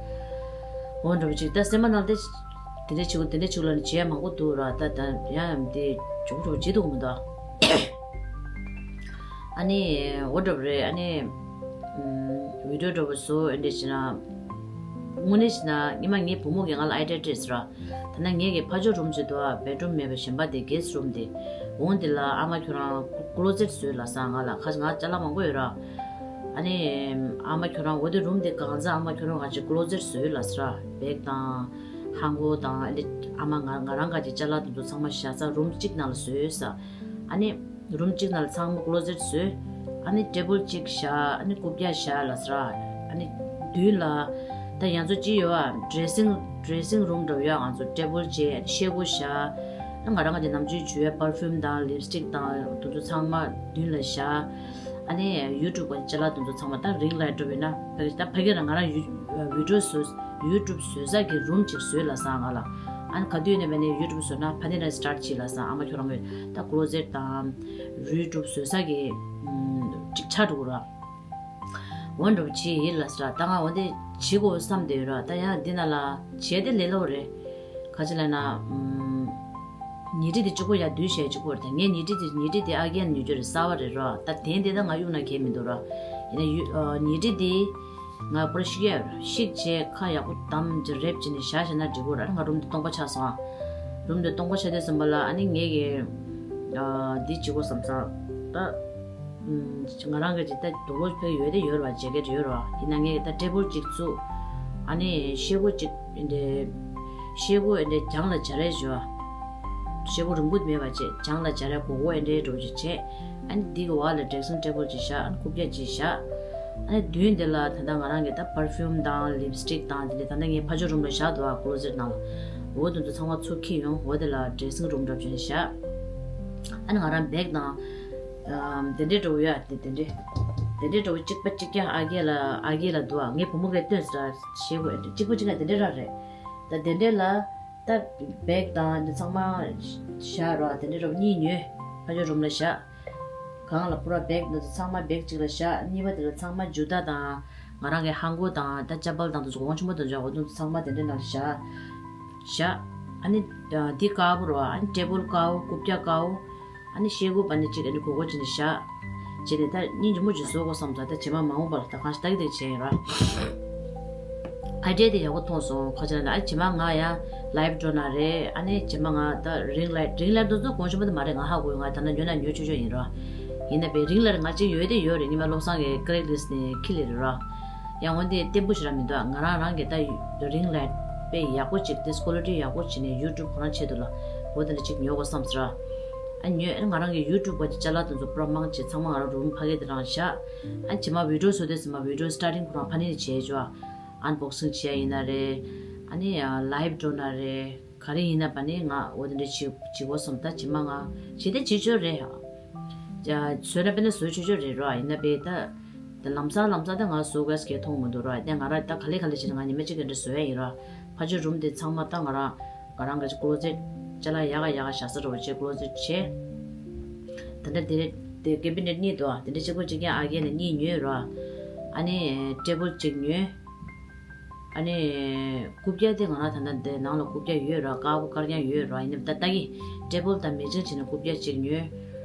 འོ་འདྲ་བོ་གཅིག་ད་སེམས་པ་ནང་དེ། དེ་འདྲ་བྱེད་དགོས་དེ་འདྲ་བྱེད་དགོས་ལ་ནི་བྱེད་ཡ་མང་པོ་འདུག་ར། ད་ད་ཡང་ཡང་དེ་འཇུག་འགྲོ་བྱེད་དུ་མི་འདུག་ཨ། ཨ་ནི་འོ་འདྲ་བོ་རེད། ཨ་ནི་video་འདྲ་བོ་བཟོ་ཨེ་འདྲ་བྱས་ན། དངོས་གནས་བྱས་ན་སྔོན་མ་ངའི་བུ་མོ་གིས་ང་ལ་idea་སྤྲད་ཟེར་ར། ད་ནང་ངེད་ཀྱི་ཕ་ཇོ་room་ཅིག་འདུག་ཨ། bedroom་མེད་པ་གཞན་པ་དེ་guest room་དེ། འོང་དེ་ལ་ཨ་མ་ཁྱོད་རང་closet་བཟོས་ལབ་སོང་ང་ལ། ཁ་ང་ཅ་ལག་མང་པོ་ཡོད་ར། ཨ་ནི་ཨ་མ་ཁྱོད་རང་འོ་དེ་room་དེ་གང་ཚ་ཨ་མ་ཁྱོད་རང་ག་ཅིག་closet་བཟོས་ལབ་ཟེར་ར། bag་དང་ཧང་གོ་དང་ཨ་ནི་ཨ་མ་ང་ང་རང་ག་ཅིག་ཅ་ལག་དེ་ཚོ་ཚང་མ་བཞག་ས་room་གཅིག་ནང་ལ་བཟོས་ས། ཨ་ནི་room་གཅིག་ནང་ལ་ཚང་མ་closet་བཟོས། ཨ་ནི་table་གཅིག་བཞག་ཨ་ནི་རྐུབ་བཀྱག་བཞག་ལབ་ཟེར་ར། ཨ་ནི་མདུན་ལ་ད་ཡང་ཚོ་ཅི་ཡོད་ཨ། dressing dressing room་འདྲ་བོ་ཡོད་ང་ཚོ་table་བྱས་ཤེལ་སྒོ་བཞག་ཨ་ང་རང་ག་ཅིག་ནམ་རྒྱུན་བྱུག་ཡ་perfume་དང་lipstick་དང་དེ་ཚོ་ཚང་མ་མདུན་ལ་བཞག་ཨ་ནི་YouTube་གི་ཅ་ལག་དེ་ཚོ་ཚང་མ་ད་ring light་འདྲ་བོ་ཡིན་ན་ད་ཕ་གི་རང་ང་རང་video་བཟོ་YouTube་བཟོ་ས་གི་room་གཅིག་བཟོས་ལབ་སོང་ང་ལ། ཨ་ནི་ག་དུས་ནས་བས་ནས་ཡུ་ཊུབ་བཟོས་ན་ཕ་ནི་ནས་སི་ཊར་ཊི་བྱེད་ལབ་སོང་། ཨ་མ་ཁྱོད་རང་གི་ད་ཀློ་ཟེཊ་དང་ཡུ་ཊུབ་བཟོ་ས་གི་ཅིག་ཆགས་འགྲོ་གི་ར། འོ་འདྲ་པོ་བྱེད་ཡིན་ལབ་སོང་ར། ད་ང་འོ་འདི་བྱེད་དགོས་བསམ་བསྡད་ཡོད་ར། ད་ཡང་འདི་ན་ལ་བྱས་ཏེ་ལས་སླ་པོ་རེད། ག་ཅི་ལབ་ན། ཉི་ཁྲི་དེ་གཅིག་པོ་ཡར་བསྡུས་བྱས་གཅིག་པོ་རེད། ད་ངས་ཉི་ཁྲི་དེ་ཉི་ཁྲི་དེ་ཨ་རྒན་ཉོ་རྒྱུ་རེད། གསར་པ་རེད་ར། ད་དེང་དེ་ད་ང་གཡུག་ན་གལ་མི་འདུག་ར། ཡིན་ན་ཡུ་ཨ་ཉི་ཁྲི་དེ་ང་པོ་ར་བཤིག་ཡ་ཡོད་ར། བཤིག་བྱས་ཁ་ཡག་པོ་བསྡམས་ཀྱི་རེབ་བྱས་ནས་བཞག་བཞག་ན་འགྲིག་གོ་ར། ང་རུམ་དེ་སྟོང་པ་ཆགས་སོང་ཨ། རུམ་དེ་སྟོང་པ་ཆགས་དུས་ཙམ་པ་ལ་ཨ་ནི་ངས་ཀྱི་ཨ་འདི་བྱེད་དགོས་བསམ་སོང་། ད་ང་རང་གི་ཅིག་ད་དུག་ལོག་ཕ་གི་ཡོད་དེ་ཡོད་ར། ཇེ་ཀེཊ་ཡོད་ར། ཡིན་ན་ངས་ཀྱི་ད་ཊེ་བལ་གཅིག་བཙུགས། ཨ་ནི་ཤེལ་སྒོ་གཅིག་འདི་ཤེལ་སྒོ་འདི་གྱང་ལ་སྦྱར་ཡས་བྱས། ཤེལ་སྒོ་རིང་པོ་མེད་པ་བྱས། གྱང་ལ་སྦྱར་ཡས་སྒོར་སྒོར་འདི་འདྲ་བོ་ཅིག་བྱས། ཨ་ནི་འདི་གི་འོག་ལ་ཌེ་སི་ཊེ་བལ་ཅིག་བཞག་ཨ་ནི་རྐུབ་བཀྱག་ཅིག་བཞག་ཨ་ནི་མདུན་འདི་ལ་ད་ལྟ་ང་རང་གི་ད་པར་ཕིའུམ་དང་ལིབ་སི་ཊིག་དང་དེ་འདྲ་ད་ལྟ་ངའི་ཕ་ཇོ་རུམ་ལ་བཞག་འདུག་ཨ། ཀློ་ཟེཊ་ནང་ལ། འོ་དེ་ཚོ་ཚང་མ་ཚུར་འཁྱེར་ཡོང་། འོ་དེ་ལ་ཌེ་སི་ཊིང་རུམ་འདྲ་བོ་ཅིག་བཞག་ཨ་ནི་ང་རང་བེག་དང་དེ་འདྲའི་འདྲ་བོ་ཡོད་ཨ། དེ་དེ་འདྲའི་དེ་འདྲའི་འདྲ་བོ་གཅིག་པ་གཅིག་རྐྱང་ཨ་རྒས་ལ་ཨ་རྒས་ལ་འདུག་ཨ། ངའི་བུ་མོ་གིས་སྟོན་ཟེར་བྱེད་དགོས། གཅིག་པ་གཅིག་རྐྱང་དེ་འདྲའི་རང་རེད། ད་དེ་འདྲའི་ལ་ད་བེག་དང་འདི་ཚང་མ་བཞག་རོགས། དེ་འདྲའི་འདྲ་བོ་གཉིས་ཉོས། ཕ་ཇོ་རུམ་ལ་བཞག་གང་ལ་པུ་ར་བེག་འདི་ཚོ་ཚང་མ་བེག་གཅིག་ལ་བཞག་གཉིས་པ་དེ་ལ་ཚང་མ་ཇུ་ཏ་དང་ང་རང་གི་ཧང་གོ་དང་ད་ཅ་པལ་དང་དེ་ཚོ་གོང་ཆེན་པོ་དེ་ཚོ་འོ་དེ་ཚོ་ཚང་མ་དེ་འདྲའི་ནང་ལ་བཞག་བཞག་ཨ་ནི་འདི་དཀར་པོ་རོ། ཨ་ནི་ཊེ་བལ་དཀར་པོ། རྐུབ་བཀྱག་དཀར་པོ། ཨ་ནི་ཤེལ་སྒོ་པ་ནི་གཅིག་ཨ་ནི་སྒོར་སྒོར་བྱས་ནས་བཞག་བྱས་ནས་ད་སྙིང་རྗེ་མོ་ཅིག་བཟོ་དགོས་བསམ་ཙང་ད་རྗེས་མ་མ་འོངས་པ་ལ་ད་གང་ཞིག་ལྟ་གི་བསྡད་བྱས་ཡིན་རོ། ཨའི་ཌི་ཡ་དེ་ཡག་པོ་མཐོང་སོང་། ཁོ་ཅག་ལ་ཨ་རྗེས་མ་ང་ཡང་ལའེབ་འགྲོ་ན་རེད། ཨ་ནི་རྗེས་མ་ང་ད་རིང་ལའེཊ་རིང་ལའེཊ་དེ་ཚོ་གོང་ཆེན་པོ་དེ་མ་རེད། ང་ཧ་གོ་ཡོད། ང་ད་ནང་ཉོ་ན་ཉོ་ཆོག་ཆོག་ཡིན་རོ། ཡིན་ན་བས་རིང་ལའེཊ་ང་གཅིག་ཡོད་དེ་ཡོད་རེད། ཉི་མ་བློ་བཟང་གི་ཀི་རེག་ལིསི་ཊི་ནས་ཁྱེར་སླེབས་རེད་རོ། ཡང་འོན་ཏེ་བརྟན་པོ་ཞིག་རང་མི་འདུག་ང་རང་རང་གི་ད་རིང་ལའེཊ་དཔེ་ཡག་པོ་ཅིག་དེ་ཀོ་ལི་ཊི་ཡག་པོ་བྱས་ནས་ཡུ་ཊུབ་ཁོ་རང་ཆེད་དུ་ལ་འོ་དེ་འདྲ་ཅིག་ཉོ་དགོས་བསམ་ཟེར། ཨ་ཉོས་ཨ་ང་རང་གི་ཡུ་ཊུབ་པ་ཅིག་ཅ་ལག་དེ་ཚོ་པུ་ར་མང་ཆེ་ཚང་མ་ང་རང་རུམ་ཕ་གི་དེ་རང་བཞག་ཨ་རྗེས་མ་བི་ཌིའོ་བཟོ་དུས་ཙམ་པ་བི་ཌིའོ་སི་ཊར་ཊིང་ཁོ་རང་ཕ་ནི་ནས་བྱས་ཆོག་ཨན་བོག་སིང་བྱས་ཡིན་ན་རེད། ཨ་ནི་ལའེབ་འགྲོ་ན་རེད། ག་རེ་ཡིན་ན་པ་ནི་ང་འོ་དེ་འདྲ་བྱེད་བྱེད་དགོས་བསམ། ད་རྗེས་མ་ང་བྱེད་དེ་བྱེད་ཆོག་རེད། ཡ་བཟོས་ན་དཔེར་ན་བཟོ་ཆོག་ཆོག་རེད་རོ། ཡིན་ན་བས་ད་ད་ལམ་སང་ལམ་སང་ད་ང་བཟོ་དགོས་སྐད་མཐོང་མི་འདུག་རོ། ད་ང་རང་ད་ག་ལེ་ག་ལེ་བྱས་ན་ང་ཉི་མ་གཅིག་གི་འདྲ་བཟོ་ཡ་ཡིན་རོ། ཕ་ཆོས་རུམ་དེ་ཚང་མ་ད་ང་རང་ང་རང་གི་ཀློ་ཟེཊ་ཅ་ལག་ཡག་ག་ཡག་ག་བཞག་ས་རོ་བྱས་ཀློ་ཟེཊ་བྱས། ད་ལྟ་དེ་དེ་ཀེ་བི་ནེཊ་གཉིས་འདུག་དེ་འདྲ་གཅིག་པོ་གཅིག་རྐྱང་ཨ་རྒས་ནས་གཉིས་ཉོས་རོ། ཨ་ནི་ཊེ་བལ་གཅིག་ཉོས། ཨ་ནི་རྐུབ་བཀྱག་དེ་ང་རང་ད་ལྟ་འདི་ནང་ལ་རྐུབ་བཀྱག་ཡོད་ར། དཀར་པོ་དཀར་རྐྱང་ཡོད་ར། ཡིན་ནའི་ད་ལྟ་གི་ཊེ་བལ་དང་མེ་ཅིང་བྱས་ནས་རྐུབ་བཀྱག་གཅིག་ཉོས།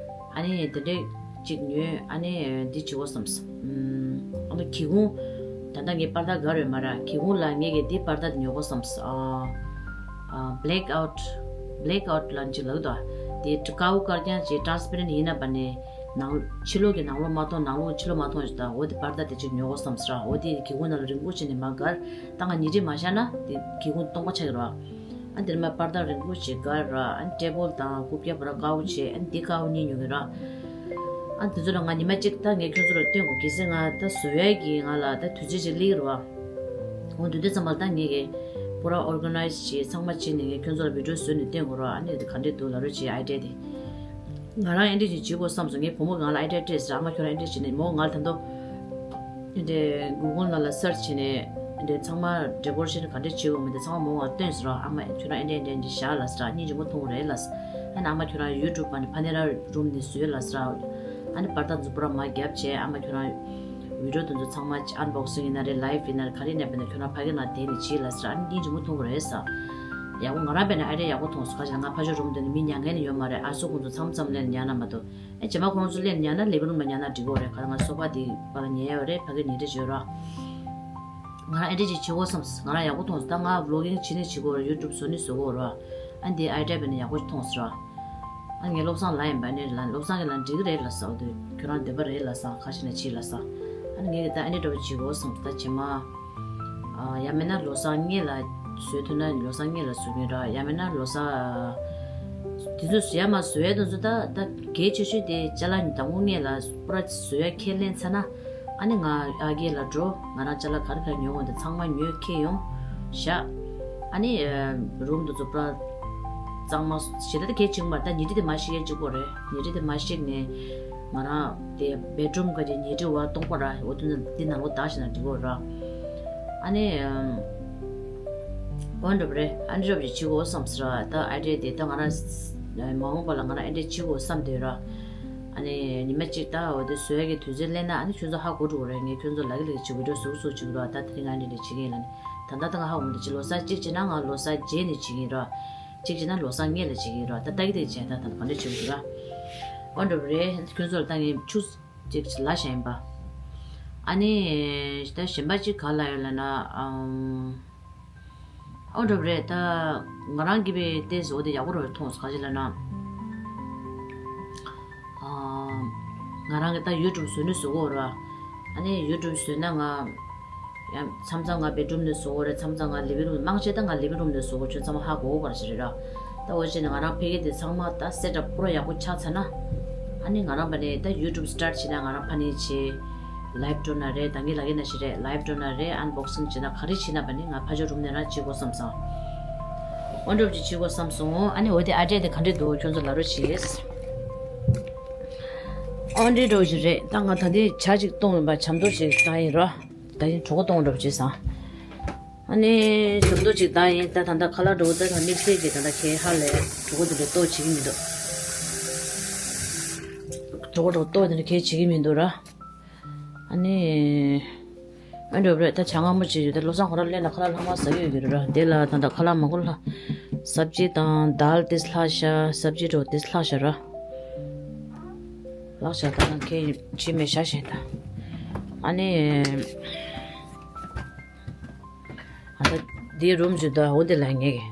ཨ་ནི་དེ་འདྲས་གཅིག་ཉོས། ཨ་ནི་འདི་བྱེད་དགོས་བསམས། ཨ་ནི་སྒེའུ་ཁུང་། ད་ལྟ་ངའི་པར་ད་ག་རེ་མ་ར། སྒེའུ་ཁུང་ལ་ངས་གི་འདི་པར་ད་དེ་ཉོ་དགོས་བསམས། ཨ་ཨ་བྷེ་ལེག་ཨའུཊ། བྷེ་ལེག་ཨའུཊ་ལབ་ཅིག་ལབ་འདུག་དེ་དཀར་པོ་དཀར་རྐྱང་ཅིག་ཊ་རན་སི་པེ་རེན་ཊི་ཡིན་ན་པ་ནི། ནང་ཕྱི་ལོགས་ཀྱི་ནང་ལོགས་མ་མཐོང་། ནང་ལོགས་ཕྱི་ལོགས་མ་མཐོང་ཞིག་དང་། འོ་དེ་པར་ད་དེ་གཅིག་ཉོ་དགོས་བསམ་ཟེར། འོ་དེ་སྒེའུ་ཁུང་ནང་ལ་རིང་པོ་བྱས་ནས་མར་སྒར། ད་ང་ཉིན་རེ་མ་བཞག་ན་དེ་སྒེའུ་ཁུང་སྟོང་པ་ཆགས་ཀྱི་རེད། ཨ་དེར་མར་པར་ད་རིང་པོ་ཞིག་སྒར་ར། ཨ་ཊེ་བལ་དང་རྐུབ་བཀྱག་པུ་ར་དཀར་པོ་བྱས། ཨ་འདི་དཀར་པོ་གཉིས་ཉོ་གི་ར། ཨ་དེ་ཚོ་ལ་ང་ཉི་མ་གཅིག་ད་ངས་ཁྱོད་ཚོ་ལ་སྟོན་དགོས། གལ་སྲིད་ང་ད་བཟོ་ཡས་ཀྱི་ང་ལ་ད་དུས་ཚོད་ཅིག་སླེབས་ཀྱི་རེད་བ། འོ་དུས་དེ་ཙམ་པ་ལ་ད་ངས་ཀྱི་པུ་ར་ཨོར་ག་ནའི་ཛི་བྱས་ཚང་མ་བྱས་ནས་ངས་ཁྱོད་ཚོ་ལ་བི་ཌིའོ་བཟོས་ནས་སྟོན་དགོས་ར། ཨ་ནི་དེ་ག་འདྲས་འདུག་ལབ་རོགས་བྱེད། ཨའི་ཌི་ཡ་དེ། ང་རང་ཨེ་འདྲས་ཅིག་བྱེད་དགོས་བསམ་སོང་། ངའི་བུ་མོ་གིས་ང་ལ་ཨའི་ཌི་ཡ་སྤྲད་ཟེར། ཨ་མ་ཁྱོད་རང་ཨེ་འདྲས་བྱས་ནས་མོ་ང་ལ་ད་དུང་ཨེ་འདྲས་གུ་གལ་ནང་ལ་སར་ཆི་བྱས་ནས་ཨེ་འདྲས་ཚང་མ་ཌེ་ཀོ་རེ་ཤན་ག་འདྲས་བྱེད་དགོས་མིན་དེ་ཚང་མ་མོ་ང་སྟོན་ཟེར་ར། ཨ་མ་ཁྱོད་རང་ཨེ་འདྲས་ཨེ་འདྲས་ཨེ་འདྲས་བཞག་ལབ་ཟེར། སྙིང་རྗེ་མོ་མཐོང་གི་རེད་ལབ་ཟེར། ཨ་ནི་ཨ་མ་ཁྱོད་རང་ཡུ་ཊུབ་པ་ནི་ཕ་ནེ་ར་རུམ་ནས་བཟོས་ལབ་ཟེར། ཨ་ནི་པར་ད་ཚོ་པུ་ར་མར་བརྒྱབ་བྱས། ཨ་མ་ཁྱོད་རང་བི་ཌིའོ་དེ་ཚོ་ཚང་མ་ཨན་བོག་སིང་ཡིན་ན་རེད། ལའེབ་ཡིན་ན་རེད། ག་རེ་ཡིན་ན་བས་ན་ཁྱོད་རང་ཕ་གི་ནང་བསྡད་ནས་བྱེད་ལབ་ཟེར། ཨ་ནི་སྙིང་རྗེ་མོ་མཐོང་གི་རེད་ཟེར། ཡག་པོ། ང་རང་བས་ན་ཨ་རེ་ཡག་པོ་མཐོང་སོང་། ག་ཅི་ལ་ང་ཕ་ཆོས་རུམ་དེ་ནས་མི་ཉལ་མཁན་ནི་ཡོད་མ་རེད། ཨ་སོ་ཁོང་ཚོ་མཚམས་མཚམས་སླེབས་ཉལ་ན་མ་གཏོགས། ཨེ་རྗེས་མ་ཁོང་ཚོ་སླེབས་ཉལ་ན་ལེ་བི་རུམ་ལ་ཉལ་ན་འགྲིག་གི་རེད། ག་ང་སོ་ཕ་དེ་བར་ལ་ཉལ་ཡོད་རེད། ཕ་གི་ཉལ་ཁྲི་བྱོས་ར། ང་རང་ཨེ་འདྲས་ཅིག་བྱེད་དགོས་བསམ། ང་རང་ཡག་པོ་མཐོང་སོང་། ད་ང་བི་ལོག་གིང་བྱེད་ནི་བྱེད་དགོས་རེད། ཡུ་ཊུབ་བཟོ་ནི་བཟོ་དགོས་རེད། ཨ་འདི་ཨའི་ཌི་ཡ་བས་ན་ཡག་པོ་མཐོང་སོང་ར། ཨ་ངའི་བློ་བཟང་ལ་ཡིན་པ་ནི་ལ་བློ་བཟང་གི་ལ་འགྲིག་གི་རེད་ལབ་སོང་། དེ་ཁྱོད་རང་འདོད་པ་རེད་ལབ་སོང་། ག་ཞིག་ན་བྱེད་ལབ་སོང་། ཨ་ནི་ངས་ད་ཨ་ནི་འདྲ་བོ་བྱེད་དགོས་བསམ། ད་རྗེས་མ། ཨ་ཡང་མིན་ན་ལོ་གསར་སྔོན་ལ་བཟོས་ཐུབ་ན་ལོ་གསར་སྔོན་ལ་བཟོ་གི་ར། ཡང་མིན་ན་ལོ་གསར་དེ་ཚོ་ཡར་མར་བཟོ་ཡ་དེ་ཚོ་ད་ད་གལ་ཆེ་ཤོས་དེ་ཅ་ལག་དང་པོ་སྔོན་ལ་པུ་ར་བཟོ་ཡ་ཁས་ལེན་ཚར་ན། ཨ་ནི་ང་ཨ་རྒས་ལ་འགྲོ། ང་རང་ཅ་ལག་ག་རེ་ག་རེ་ཉོ་དགོས་འདུག་ཚང་མ་ཉོས་ཁྱེར་ཡོང་བཞག་ཨ་ནི་རུམ་དེ་ཚོ་པུ་ར་གཙང་མ་ཞེ་དྲག་ད་གལ་ཆེན་པོ་མ་རེད། ད་ཉིན་རེ་དེ་མར་བཤིག་ཡ་གཅིག་པོ་རེད། ཉིན་རེ་དེ་མར་བཤིག་ནས་ང་རང་དེ་བེད་རུམ་ག་རེ་ཉལ་ཁྲི་བར་སྟོང་པ་ར། འོ་དེ་འདི་ནང་ལོགས་བརྡར་བཞག་ན་འགྲིག་གོ་ར། ཨ་ནི་ འོ་འདྲ་པོ་རེད། ཨ་འདྲ་པོ་ཅིག་བྱེད་དགོས་བསམ་ཟེར་བ། ད་ཨའི་ཌི་ཡ་དེ་ད་ང་རང་མ་འོངས་པ་ལ་ང་རང་ཨེ་འདྲ་བྱེད་དགོས་བསམ་བསྡད་ཡོད་ར། ཨ་ནི་ཉི་མ་གཅིག་ད་འོ་དེ་བཟོ་ཡ་གི་དུས་ཚོད་སླེབས་ན་ཨ་ནི་ཁྱོད་ཚོ་ཧ་གོ་འགྲོ་གི་རེད། ངས་ཁྱོད་ཚོ་ལབ་ཀྱི་ལབ་ཀྱི་བྱེད་དགོས་འགྲོ་ཟུག་ཟུག་བྱེད་དགོས་ར། ད་དེ་རིང་ཨ་འདྲ་འདྲ་བྱེད་ཀྱི་ཡིན་ལབ་ནས། ད་ལྟ་ད་ང་ཧ་གོ་མི་འདུག་ཅིག་ལོ་གསར་གཅིག་བྱས་ན་ང་ལོ་གསར་རྗེས་ནས་བྱེད་ཀྱི་ཡིན་ར། གཅིག་བྱས་ན་ལོ་གསར་སྔོན་ལ་བྱེད་ཀྱི་ཡིན་ར། ད་ལྟ་གི་དེ་བྱས་ད་ད་ག་འདྲ་བྱེད་དགོས་འདུག་ར། འོ་འདྲ་པོ་རེད། ཁྱོད་ཚོ་ལ་ད་ངས་ཆུ་ཅིག་ལབ་བཞག་ཡིན་པ། ཨ་ནི་ད་གཞན་པ་ཅིག་ག་ལབ་ཡོད་ལབ་ན། ཨམ། ཨོ་འདྲ་པོ་རེད། ད་ང་རང་གིས་པའི་ཏེས་འོ་དེ་ཡག་པོ་རེད་མཐོང་སོང་། ག་ཅི་ལབ་ན། ཨམ། ང་རང་གི་ད་ཡུ་ཊུབ་བཟོ་ནི་བཟོ་གི་ཡོད་ར། ཨ་ནི་ཡུ་ཊུབ་བཟོས་ན་ང་ཡང་མཚམས་མཚམས་ང་བེ་ཌ་རུམ་ནས་བཟོ་གི་ཡོད་རེད། མཚམས་མཚམས་ང་ལི་ཝིང་རུམ། མང་ཆེ་ད་ང་ལི་ཝིང་རུམ་ནས་བཟོ་གི་ཡོད། ཁྱོད་ཚང་མ་ཧ་གོ་གི་ཡོད་པ་ཞིག་རེད་ར། ད་འོ་བྱས་ནས་ང་རང་ཕ་གི་དེ་ཚང་མ་ད་སེ་ཊ་ཨབ་པུ་ར་ཡག་པོ་ཆགས་ཚར་ན། ཨ་ནི་ང་རང་པ་ནས་ད་ཡུ་ཊུབ་སི་ཊར་ཊི་བྱས་ན་ང་རང་ཕ་ནས་བྱེད། ལའིབ་འགྲོ་ན་རེད། ད་ངས་ལབ་ཀྱི་ན་ཞིག་རེད། ལའིབ་འགྲོ་ན་རེད། ཨན་བོག་སིང་བྱས་ན་ག་རེ་བྱས་ན་པ་ནི་ང་ཕ་ཇོ་རུམ་ནས་རང་བྱེད་དགོས་བསམ་སོང་། ཨོ་འདྲ་པོ་ཅིག་བྱེད་དགོས་བསམ་སོང་། ཨ་ནི་འོ་དེ་ཨའི་ཌི་ཡ་དེ་ག་འདྲས་འདུག་ཁྱོད་ཚོ་ལབ་རོགས་བྱེད། ཨོ་འདྲས་འདྲ་པོ་ཞིག་རེད། ད་ང་ད་ལྟའི་ཇ་ཅིག་བཏུང་ཡིན་པ། ཇ་མདོག་ཅིག་བཏང་ཡིན་རོ། ད་ཡིན་གྲོད་ཁོག་གཏོང་འདྲ་པོ་བྱས་སོང་། ཨ་ནི་ཇ་མདོག་ཅིག་བཏང་ཡིན། ད་ད་ད་ཁ་ལག་འདྲ་པོ་ད་ད་དམིགས་བསལ་གྱི་ད་ད་ཁའི་ཧ་ལས་གྲོད་ཁོག་དེ་འདྲ་ལྟོགས་བྱེད་ཀྱི་མི་འདུག་གྲོད་ཁོག་འདྲ་པོ་ལྟོགས་དེ་འདྲ་གས་བྱེད་ཀྱི་མི་འདུག་ར། ཨ་ནི། ཨ་འདྲ་པོ་རེད། ད་ཇ་མངར་མོ་བྱས་ཡོད། ད་བློ་བཟང་ཁོ་རང་སླེབས་ན་ཁ་ལག་ལྷག་མ་ཟ་གི་ཡོད་ཀྱི་རེད་ར། དེ་ལ་ད་ལྟ་ཁ་ལག་མང་པོ་ལྷག་སབ་ཇི་དང་དཱལ་དེ་ལྷག་བཞག་སབ་ཇི་འདྲ་པོ་དེ་ལྷག་བཞག་ར། ལྷག་བཞག་ད་ང་ཁྱེད་ཕྱི་མེད་བཞག་བཞག་ད། ཨ་ནི། ཨ་ད་འདི་རུམ་བྱེད་དོ། འོ་འདི་ལ་ངེས་ཀྱི།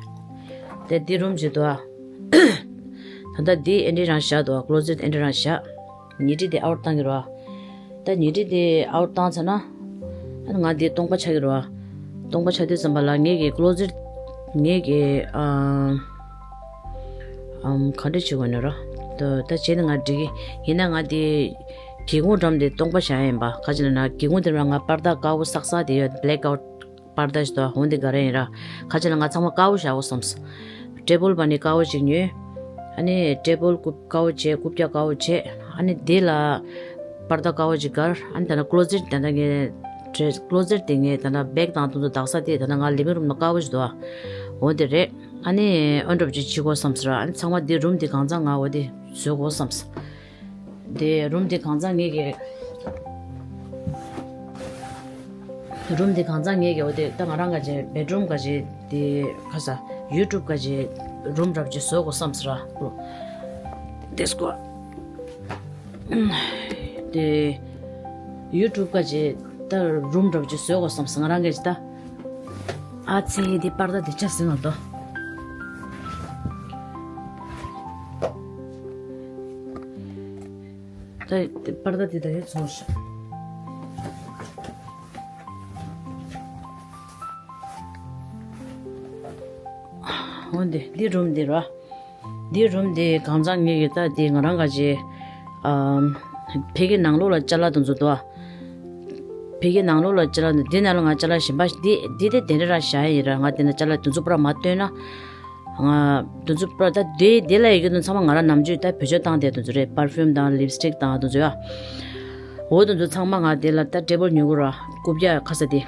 དེ་འདི་རུམ་བྱེད་དོ། ཨ་ད་འདི་ཨེ་འདྲ་རང་བཞག་དོ། ཀློ་ཟེཊ་ཨེ་འདྲ་རང་བཞག་ཉི་ཁྲི་དེ་ཨའུཊ་བཏང་གི་རོ། ད་ཉི་ཁྲི་དེ་ཨའུཊ་བཏང་ཚར་ན། ཨ་ང་དེ་སྟོང་པ་ཆགས་ཀྱི་རོ། སྟོང་པ་ཆགས་དུས་ཙམ་པ་ལ་ངེད་ཀྱི་ཀློ་ཟེཊ། ངེད་ཀྱི་ཨམ། ཨམ་ག་འདྲ་བྱེད་དགོས་ནི་རོ། ད་ད་བྱས་ན་ང་འགྲིག་གི། ཡིན་ན་ང་དེ། སྒེའུ་ཁུང་འགྲམ་དེ་སྟོང་པ་བཞག་ཡིན་པ། ག་ཅི་ལབ་ན་སྒེའུ་ཁུང་དེ་ལ་ང་པར་ད་དཀར་པོ་སག་སག་དེ་ཡོད། བྷེ་ལེག་ཨའུཊ། པར་ད་ཞིག་འདུག་འོ་འདི་ག་རེ་ཡིན་ར། ཁ་ཆེ་ལ་ང་ཚང་མ་དཀར་པོ་བཞག་དགོས་བསམས། ཊེ་བལ་པ་ནི་དཀར་པོ་ཅིག་ཉོས། ཨ་ནི་ཊེ་བལ་རྐུབ་དཀར་པོ་བྱས། རྐུབ་བཀྱག་དཀར་པོ་བྱས། ཨ་ནི་དེ་ལ་པར་ད་དཀར་པོ་ཅིག་སྒར། ཨ་ནི་ད་ལྟ་ཀློ་ཟེཊ་ད་ལྟ་ངས་ཌེ་སི་ཀློ་ཟེཊ་དེ་ངས་ད་ལྟ་བྷེག་དང་དེ་ཚོ་དག་ས་དེ་ད་ལྟ་ང་ལི་ཝིང་རུམ་ནང་དཀར་པོ་ཞིག་འདུག་འོ་དེ་རེད། ཨ་ནི་ཨོ་འདྲ་པོ་ཅིག་བྱེད་དགོས་བསམས་ར། ཨ་ནི་ཚང་མ་དེ་རུམ་དེ་གང་ཚང་ང་འོ་དེ་བཟོ་དགོས་བསམས། དེ་རུམ་དེ་གང་ཚང་ངེད་ཀྱི། རུམ་དེ་གང་ཚང་ངེད་ཀྱི་འོ་དེ་ད་ང་རང་ག་ཅེ་བེ་ཌ་རུམ་ག་ཅེ་དེ་ཁ་ས་ཡུ་ཊུབ་ག་ཅེ་རུམ་འདྲ་པོ་ཅིག་བཟོ་དགོས་བསམས་ར། དེ་སྐོར་དེ་ཡུ་ཊུབ་ག་ཅེ་ད་རུམ་འདྲ་པོ་ཅིག་བཟོ་དགོས་བསམས། ང་རང་ག་ཅེ་ད། ཨ་ཙི་དེ་པར་ད་དེ་ཆ་ཟིན་ལ་དོ། ད་དེ་པར་ད་དེ་ད་ཡོད་ཚོང་ཤག་འོ་འདི་འདི་རུམ་འདི་ར། འདི་རུམ་འདི་གང་ཚང་ངེད་ཀྱི་ད་འདི་ང་རང་ག་ཅེ། ཨམ། ཕ་གི་ནང་ལོགས་ལ་ཅ་ལག་དེ་ཚོ་འདུག་ཨ། ཕ་གི་ནང་ལོགས་ལ་ཅ་ལག་འདི་འདི་ནང་ལ་ང་ཅ་ལག་གཞན་པ་འདི་འདི་དེ་དེ་འདྲ་ར་བཞག་ཡིན་ར། ང་དེ་ན་ཅ་ལག་དེ་ཚོ་པུ་ར་མ་བཏོན་ན། ང་དེ་ཚོ་པུ་ར་ད་དེ་དེ་ལ་ཡི་གེ་དེ་ཚང་མ་ང་ར་ནམ་རྒྱུན་ད་བེད་སྤྱོད་བཏང་དེ་དེ་ཚོ་རེད། པར་ཕིའུམ་དང་ལིབ་སི་ཊིག་དང་དེ་ཚོ་ཡ། འོ་དེ་ཚོ་ཚང་མ་ང་དེ་ལ་ད་ཊེ་བལ་ཉོ་གི་ར། རྐུབ་བཀྱག་ཁ་ས་དེ།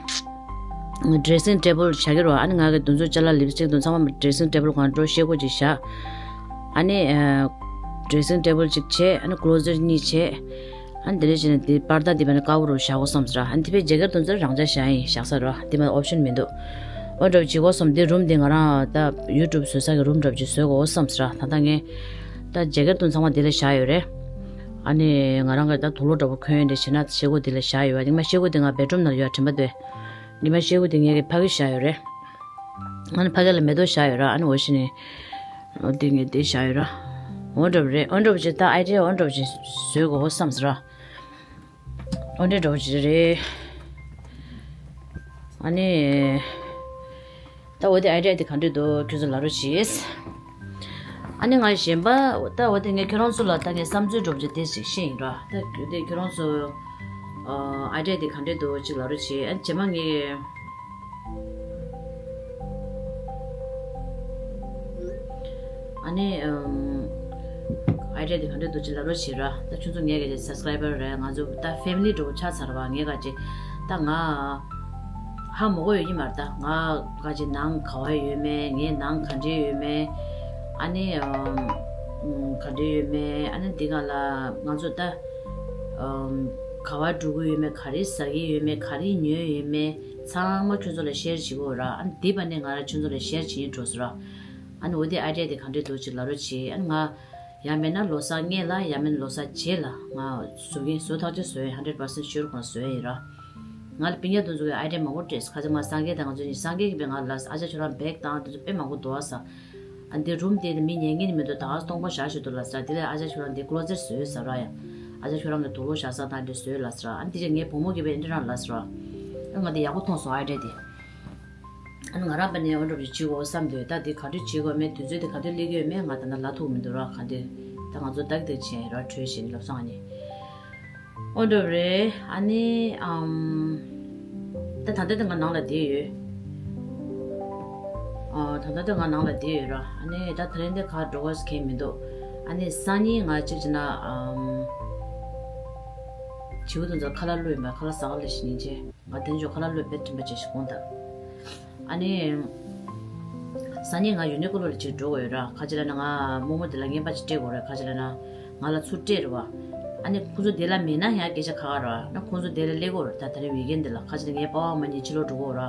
ཌེ་སིང་ཊེ་བལ་བཞག་གི་རོ། ཨ་ནི་ང་གི་དེ་ཚོ་ཅ་ལག་ལིབ་སི་ཊིག་དེ་ཚང་མ་ཌེ་སིང་ཊེ་བལ་སྒང་འགྲོ་ཤེལ་སྒོ་ཅིག་བཞག་ཨ་ནི། ཌེ་སིང་ཊེ་བལ་ཅིག་བྱས། ཨ་ནི་ཀློ་ཟེཊ་གཉིས་བྱས། ཨ་ནི་དེ་འདྲ་བྱས་ནས་དེ་པར་ད་དེ་བས་ནི་དཀར་པོ་རུ་བཞག་དགོས་བསམ་ཟེར། ཨ་ནི་དེ་བས་ཇེ་ཀེཊ་དེ་ཚོ་རང་འཇགས་བཞག་ཡིན། བཞག་ས་རོ། དེ་མ་ཨོབ་ཤན་མི་འདུག་འོ་འདྲ་བྱེད་དགོས་བསམ། དེ་རུམ་དེ་ང་རང་ད་ཡུ་ཊུབ་བཟོ་ས་གི་རུམ་འདྲ་བྱེད་བཟོ་དགོས་བསམ་ཟེར། ད་ལྟ་ངས་ད་ཇེ་ཀེཊ་དེ་ཚང་མ་དེ་ལ་བཞག་ཡོད་རེད། ཨ་ནི་ང་རང་གི་ད་དུག་ལོག་འདྲ་པོ་གོན་ཡོད་འདྲ་བྱས་ན་ཤེལ་སྒོ་དེ་ལ་བཞག་ཡོད། ཉི་མ་ཤེལ་སྒོ་དེ་ང་བེཌ་རུམ་ནང་ལ་ཡོད། དྲན་པ་འདུག་ཉི་མ་ཤེལ་སྒོ་དེ་ངས་གི་ཕ་གི་བཞག་ཡོད་རེད། ཨ་ནི་ཕ་གི་ལ་མེ་ཏོག་བཞག་ཡོད་ར། ཨ་ནི་འོ་ཤི་ནི། འོ་དེ་ངས་དེ་བཞག་ཡོད་ར། འོ་འདྲ་པོ་རེད། འོ་འདྲ་པོ་ཅིག་ད་ཨའི་ཌི་ཡ་འོ་འདྲ་པོ་ཅིག་བཟོས་གོ་བསམ་ཟེར་ར། འོ་འདྲ་འདྲ་པོ་ཅིག་རེད། ཨ་ནི། ད་འོ་དེ་ཨའི་ཌི་ཡ་དེ་ག་འདྲ་འདུག་ཁྱོད་ཚོ་ལབ་རོགས་བྱེད། ཨ་ནི་ང་གཞན་པ་ད་འོ་དེ་ངས་ཁྱོད་རང་ཚོ་ལ་ད་ངས་བསམ་ཚུལ་འདྲ་པོ་ཅིག་དེ་ཞིག་བཤད་ཡིན་ར། ད་འོ་དེ་ཁྱོད་རང་ཚོ་ཨའི་ཌི་ཡ་དེ་ག་འདྲ་འདུག་ཅིག་ལབ་རོགས་བྱེད། ཨ་ནི་རྗེས་མ་ངས། ཨ་ནི། ཨམ། ཨའི་ཌི་ཡ་དེ་ག་འདྲ་འདུག་ཅིག་ལབ་རོགས་བྱེད་ར། ད་ཁྱོད་ཚོ་ངའི་ག་ཅེ་སབ་སི་ཀ་རའི་བར་རེད། ང་ཚོ་ད་ཕེ་མི་ལི་འདྲ་པོ་ཆགས་ཚར་བ། ངའི་ག་ཅེ་ད་ང་ ཧ་མ་གོ་ཡོད་ཀྱི་མ་རེད། ད་ང་ག་ཅིག་ནང་ག་བ་ཡོད་མེད། ངའི་ནང་ག་འདྲ་ཡོད་མེད། ཨ་ནི་ཨམ། ག་འདྲ་ཡོད་མེད། ཨ་ནི་འདི་ག་ལ་ང་ཚོ་ད། ཨམ། ག་བ་འགྲོ་གི་ཡོད་མེད། ག་རེ་ཟ་གི་ཡོད་མེད། ག་རེ་ཉོས་ཡོད་མེད། ཚང་མ་ཁྱོད་ཚོ་ལ་ཤེར་བྱེད་དགོས་ར། ཨ་ནི་འདི་པ་ནས་ང་ར་ཁྱོད་ཚོ་ལ་ཤེར་བྱེད་ཡིན་འགྲོ་ཟེར་ར། ཨ་ནི་འོ་དེ་ཨའི་ཌི་ཡ་དེ་ག་འདྲ་འདུག་ཅིག་ལབ་རོགས་བྱེད། ཨ་ནི་ང་ཡང་མིན་ན་ལོ་གསར་སྔོན་ལ་ཡང་མིན་ལོ་གསར་རྗེས་ལ་ང་བཟོ་གི་ཡིན། བཟོ་ཐག་ཆོད་བཟོ་ཡིན། ཧན་ཌེ་རེཌ་པར་སེན་ཊི་ཤོར་གོང་བཟོ་ཡིན་ར། ང་ལ་སྤུན་ཀྱག་དེ་ཚོ་གི་ཨའི་ཌི་ཡ་མང་པོ་སྤྲད་སོང་། ཁ་སང་ང་སངས་རྒྱས་དང་ང་ཚོ་གཉིས། སངས་རྒྱས་ཀྱིས་པས་ང་ལ་ཨ་ཅག་ཁྱོད་རང་བེག་བཏང་། དེ་ཚོ་དཔེ་མང་པོ་འདུག་ཨ་ཟེར། ཨ་འདི་རུམ་དེ་མི་ཉན་གི་ནི་མི་འདུག་ད་ག་སྟོང་པ་བཞག་ཞིག་འདུག་ལབ་ཟེར། དེ་ལས་ཨ་ཅག་ཁྱོད་རང་འདི་ཀློ་ཛེཊ་བཟོས་ཟེར་ར་ཡ། ཨ་ཅག་ཁྱོད་རང་གི་དུག་ལོག་བཞག་ས་དང་འདི་བཟོས་ལབ་ཟེར། ཨ་འདི་ཅག་ངའི་བུ་མོ་གིས་པས་འདི་རང་ལབ་ཟེར། ཨ་ང་འདི་ཡག་པོ་མཐོང་སོང་ཨའི་ཌི་ཡ་དེ། ཨ་ནི་ང་རང་པ་ནས་འོ་འདྲ་བྱེད་དགོས་བསམ་འདོད། ད་འདི་ག་དུས་བྱེད་དགོས་མེད། དུས་ཚོད་དེ་ག་དུས་སླེབས་ཀྱི་ཡོད་མེད་ང་ད་ལྟ་ལབ་ཐུབ་མི་འདུག་ར། ག་འདི་ད་ང་ཚོ་ཏག་ཏག་བྱས་ར་བྲོས་བཞིན་ལབ་སོང་ཨ་ནི། འོ་འདྲ་རེད། ཨ་ནི་ཨམ། ད་ད་ལྟ་དེ་ང་ནང་ལ་བསྡད་ཡོད། ཨ་ད་ལྟ་དེ་ང་ནང་ལ་བསྡད་ཡོད་ར། ཨ་ནི་ད་དེ་རིང་འདི་ག་འགྲོ་དགོས་མཁན་མི་འདུག་ཨ་ནི་སང་ཉིན་ང་གཅིག་བྱས་ན་ཨམ། བྱིའུ་དེ་ཚོ་ཁ་ལག་བླུགས་ཡིན་པ། ཁ་ལག་ཟ་ག་ལ་ཞིག་ཉིན་བྱས། ང་དེ་ཚོ་ཁ་ལག་བླུགས་དཔེ་དྲན་པ་བྱས་ཤིག་དགོངས་དག་ཨ་ནི། སང་ཉིན་ང་ཡུ་ནི་ཀོ་ལོ་ལ་ཅིག་འགྲོ་དགོས་ཡོད་ར། ག་ཅི་ལབ་ན་ང་རྨོ་མོ་དེ་ལ་རྔན་པ་ཅིག་སྤྲད་དགོས་རེད། ག་ཅི་ལབ་ན་ང་ལ་ཚུར་སྤྲད་རེད་བ། ཨ་ནི་ཁོ་ཚོ་དེ་ལ་མེད་ན་ཡང་སྐད་ཆ་ཁག་ཁག་རེད་བ། ན་ཁོ་ཚོ་དེ་ལ་སླེབས་དགོས་རེད། ད་དེ་རིང་ཝིག་ཨེན་དེ་ལ། ག་ཅི་ལབ་ངའི་པ་ཕ་མ་གཉིས་ཕྱི་ལོགས་འགྲོ་གི་ཡོད་ར།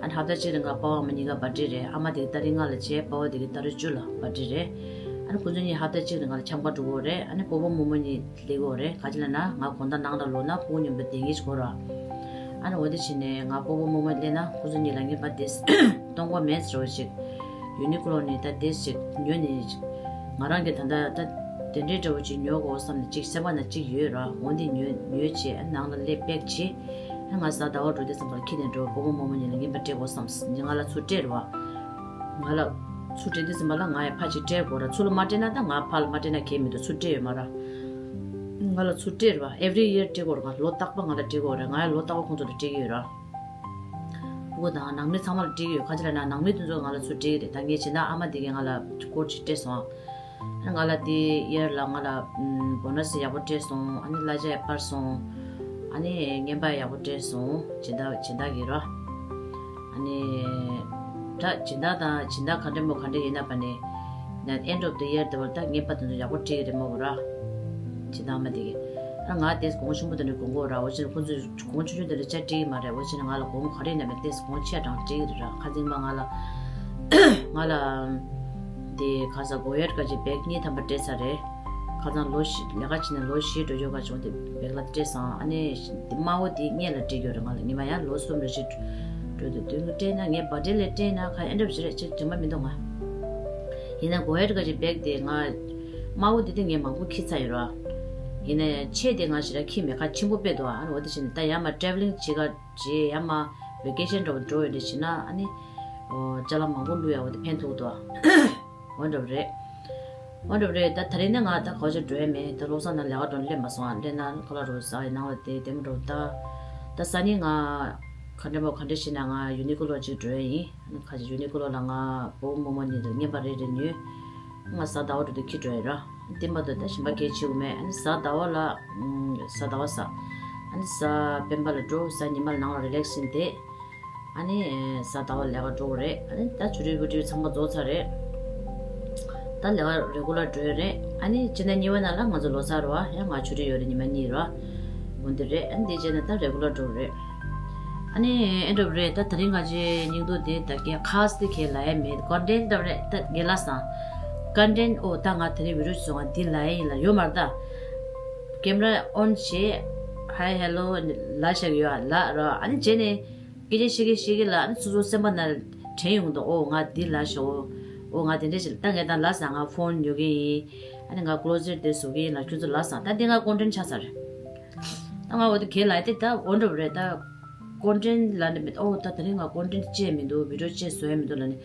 ཨ་ནི་ཧབ་ཏ་གཅིག་རིང་ང་པ་ཕ་མ་གཉིས་ཀ་བར་ཐི་ཌེ་རེད། ཨ་མ་དེ་གི་ཏ་རིག་ལྔ་ལ་བྱས། པ་ཕ་དེ་གི་ཏ་རིག་བཅུ་ལ་བར་ཐི་ཌེ་རེད། ཨ་ནི་ཁོ་ཚོ་གཉིས་ཧབ་ཏ་གཅིག་རིང་ང་ལ་འཁྱམ་པ་འགྲོ་གི་ཡོད་རེད། ཨ་ནི་སྤོ་བོ་རྨོ་མོ་གཉིས་སླེབས་ཀྱི་ཡོད་རེད། ག་ཅི་ལབ་ན་ང་དགོང་དག་ནང་ལ་ལོག་ན་ཕྲུ་གུ་མཉམ་དུ་བསྡད་མཁན་ཅིག་དགོས་ར། ཨ་ནི་འོ་དེ་བྱས་ནས་ང་སྤོ་བོ་རྨོ་མོ་སླེབས་ན་ཁོ་ཚོ་གཉིས་ལ་རྔན་པ་དེ་སྟོང་པ་མེད་ཟེར་བ་ཞིག་ཡུ་ནི་ཀོ་ལོ་ནས་ད་དེ་ཞིག་ཉོས་ནས། ང་རང་གིས་ད་ལྟ་ད་དེ་འདྲའི་འདྲ་བོ་ཅིག་ཉོ་དགོས་བསམ་ནས་ཅིག་སེམས་པ་ན་ཅིག་ཡོད་ར། འོ་འདི་ཉོས་ཉོས་བྱས་ཨ་ནང་ལ་སླེབས་པེག་བྱས། ཨ་ང་གཟའ་ཟླ་བ་འགྲོ་དུས་ཙམ་པ་ལ་ཁྱེར་ནས་འགྲོ། སྤོ་བོ་རྨོ་མོ་གཉིས་ལ་རྔན་པ་སྤྲད་དགོས་བསམ། ང་ལ་ཚུར་སྤྲད་རེད་བ། ང་ལ་ཚུར་སྤྲད་དུས་ཙམ་པ་ལ་ང་ཡང་ཕར་ཅིག་སྤྲད་དགོས་ར། ཚུར་ལ་མ་སྤྲད་ན་ད་ང་ཕར་ལ་མ་སྤྲད་ན་གལ་མི་འདུག་ཚུར་སྤྲད་ཡོད་མ་ར། ང་ལ་ཚུར་སྤྲད་རེད་བ། ཨེ་ཝ་རི་ཡིར་སྤྲད་དགོས་རེད། ང་ལོ་རྟག་པ་ང་ལ་སྤྲད་དགོས་རེད། ང་ཡང་ལོ་རྟག་པ་ཁོང་ཚོ་ལ་སྤྲད་ཀྱི་ཡོད་ར། ཕྲུ་གུ་དང་ནང་མི་ཚང་མ་ལ་སྤྲད་ཀྱི་ཡོད། ག་ཅི་ལབ་ན་ནང་མི་དེ་ཚོ་ང་ལ་ཚུར་སྤྲད་ཀྱི་རེད། ད་ངའི་སྦྱིན་བདག་ཨ་མ་དེ་གིས་ང་ལ་སྐོར་ཅིག་སྤྲད་སོང་། ཨ་ནི་ང་ལ་དེ་ཡར་ལ་ང་ལ་ཨམ་བོ་ནས་ཡག་པོ་སྤྲད་སོང་། ཨ་ནི་གླ་ཆ་ཡང་སྤར་སོང་། ཨ་ནི་རྔན་པ་ཡག་པོ་སྤྲད་སོང་། སྦྱིན་བདག་སྦྱིན་བདག་གིས་ར། ཨ་ནི་ད་སྦྱིན་བདག་དང་སྦྱིན་བདག་ག་འདྲ་མོ་ག་འདྲ་ཡིན་ན་པ་ནི། ན་end of the year དེ་བར་ད་རྔན་པ་དེ་ཚོ་ཡག་པོ་སྤྲད་ཀྱི་རེད་མ་གོ་ར། སྦྱིན་བདག་ཨ་མ་དེ་གིས། ཨ་ང་དེས་གོང་ཆེན་པོ་དེ་འདྲ་དགོས་མཁོ་ར། འོ་ཅི་ཁོ་ཚོས་གོང་ཆུང་ཆུང་དེ་འདྲ་ཆ་སྤྲད་ཀྱི་མ་རེད། འོ་ཅི་ང་ལ་སྒོར་མོ་ག་རེ་ཡིན་ན་མེད། དེས་གོང་ཆེ་གྲངས་སྤྲད་ཀྱི་རེད་ར། ཁ་སང་མ་ང་ལ་ང་ལ་དེ་ག་ས་གོ་ཡར་ག་ཅིག་བེག་གཉིས་ཐམ་པ་སྤྲད་ཚར་རེད། ཁ་སང་ལོ་བཞི་ལས་ཀ་བྱས་ནས་ལོ་བཞི་འགྲོ་ཡོད་ག་བྱུང་དེ་བེག་ལ་སྤྲད་སོང་། ཨ་ནི་དེ་དམར་པོ་དེ་སྔོན་ལ་སྤྲད་ཡོད་རེད། ང་ལ་ཉི་མ་ཡང་ལོ་གསུམ་རེ་ཞིག་འགྲོ་དུས་དུས་སྤྲད་ན་ངས་བར་ཐི་ཌེ་ལ་སྤྲད་ན་ག་ཨེ་འདྲ་བ་ཞིག་རེད། ཅིག་དྲན་པ་མི་འདུག་ང་། ཡིན་ན་གོ་ཡར་ག་ཅིག་བེག་དེ་ང་དམར་པོ་དེ་དེ་ངས་མང་པོ་འཁྱེར་ཚར་ཡོད་ར། ཡིན་ན་ཆེ་དེ་ང་ཞེ་དྲག་འཁྱེར་མེད། ཁ་ཆེན་པོ་དཔེ་འདུག་ཨ་ནི་འོ་དེ་བྱས་ནས་ད་ཡར་མར་ཊེ་བྷལ་ལིང་བྱེད་ག་བྱེད་ཡར་མར་ཝེ་ཀེ་ཤན་འདྲ་བོ་འགྲོ་ཡོད་འདྲ་བྱེད་ན་ཨ་ནི་ཅ་ལག་མང་པོ་བླུགས་ཡག་འོ་དེ་ཕན་ཐོགས་འདུག་འོ་འདྲ་བ་རེད། འོ་འདྲ་བ་རེད། ད་དེ་རིང་ནི་ང་ད་ག་བ་ཅིག་འགྲོ་ཡ་མེད། ད་བློ་བཟང་ནང་ལས་ཀ་འགྲོ་ནས་སླེབས་མ་སོང་། ཨ་སླེབས་ན་ཁ་ལག་འདྲ་བོ་ཟ་ཡི་ནང་ལ་བསྡད་བདེ་མོ་འདྲ་བོ། ད་ད་སང་ཉིན་ང་ག་འདྲ་མོ་ག་འདྲ་བྱས་ན་ང་ཡུ་ནི་ཀོ་ལོ་ཅིག་འགྲོ་ཡ་ཡིན། ཁ་ཅིག་ཡུ་ནི་ཀོ་ལོ་ལ་ང་སྤོ་བོ་རྨོ་མོ་གཉིས་ལ་རྔན་པ་རེ་རེ་ཉོས། ང་གཟའ་ཟླ་བ་འགྲོ་དུས་འཁྱེར་འགྲོ་ཡ་ར། དེ་མ་གཏོགས་ད་གཞན་པ་གལ་ཆེ་གི་མེད། ཨ་ནི་གཟའ་ཟླ་བ་ལ། ཨམ། གཟའ་ཟླ་བ་གཟའ། ཨ་ནི་གཟའ་སྤེན་པ་ལ་འགྲོ། གཟའ་ཉི་མ་ལ་ནང་ལ་རི་ལེག་སི་ཡིན་ཏེ། ཨ་ནི་གཟའ་ཟླ་བ་ལས་ཀ་འགྲོ་གི་རེད། ཨ་ནི་ད་ཆུ་ཊི་བུ་ཊི་ཚང་མ་རྫོགས་ཚར་རེད། ད་ལས་ཀ་རེ་གུ་ལར་འགྲོ་ཡ་རེད། ཨ་ནི་སྤྱི་ཟླ་གཉིས་པ་ནང་ལ་ང་ཚོ་ལོ་གསར་རེད་བ། ཡང་ང་ཆུ་ཊི་ཡོད་རེད། ཉི་མ་གཉིས་རེད་བ། འོ་འདི་རེད། ཨ་ནི་འདི་རྗེས་ནས་ད་རེ་གུ་ལར་འགྲོ་གི་རེད། ཨ་ནི་ཨེ་འདྲ་བ་རེད། ད་དེ་རིང་ང་ཚོའི་སྙིང་སྡུག་དེ་ད་གའི་ཁ་སི་དེ་གའི་ལབ་ཡ་མེད། ཀོན་ཊེན་ཊི་འདྲ་བ་རེད། ད་གའི་ལབ་སོང་། ཀོན་ཊེན་ཊི། ཨོ་ད་ང་དེ་རིང་བི་ཌི་ཡོ་བཟོ་ང་འདི་ལབ་ཡ་ཡིན་ལ་ཡོད་མ་རེད་ད། ཀེམ་ར་ཨོན་བྱས། ཧའི་ཧེ་ལོ་ལབ་བཞག་ཡོད་ཨ་ལབ་ར། ཨ་ནི་རྗེས་ནས་སྐད་ཆ་བཤད་གི་བཤད་གི་ལ་ཨ་ནི་སོ་སོ་སེམས་པ་ནང་དྲན་ཡོང་གི་འདུག་ཨོ་ང་འདི་ལབ་བཞག་ཨོ་ང་དེ་འདྲ་བྱས་ད་ངས་ད་ལབ་སོང་། ང་ཕོན་ཉོ་གི་ཡིན། ཨ་ནི་ང་ཀོ་ལོ་ཛེཊ་དེ་བཟོ་གི་ཡིན་ལབ་ཁྱོད་ཚོ་ལབ་སོང་། ད་འདི་ང་ཀོན་ཊེན་ཊི་ཆགས་ཚར་རེད། ད་ང་འོ་དེ་གའི་ལབ་ཡ་དེ་ད་འོ་འདྲ་བ་རེད་ད། ཀོན་ཊེན་ཊི་ལབ་ནས་མེད། ཨོ་ད་དེ་རིང་ང་ཀོན་ཊེན་ཊི་ཅིག་མི་འདུག་བི་ཌི་ཡོ་ཅིག་བཟོ་ཡ་མི་འདུག་ལབ་ནས།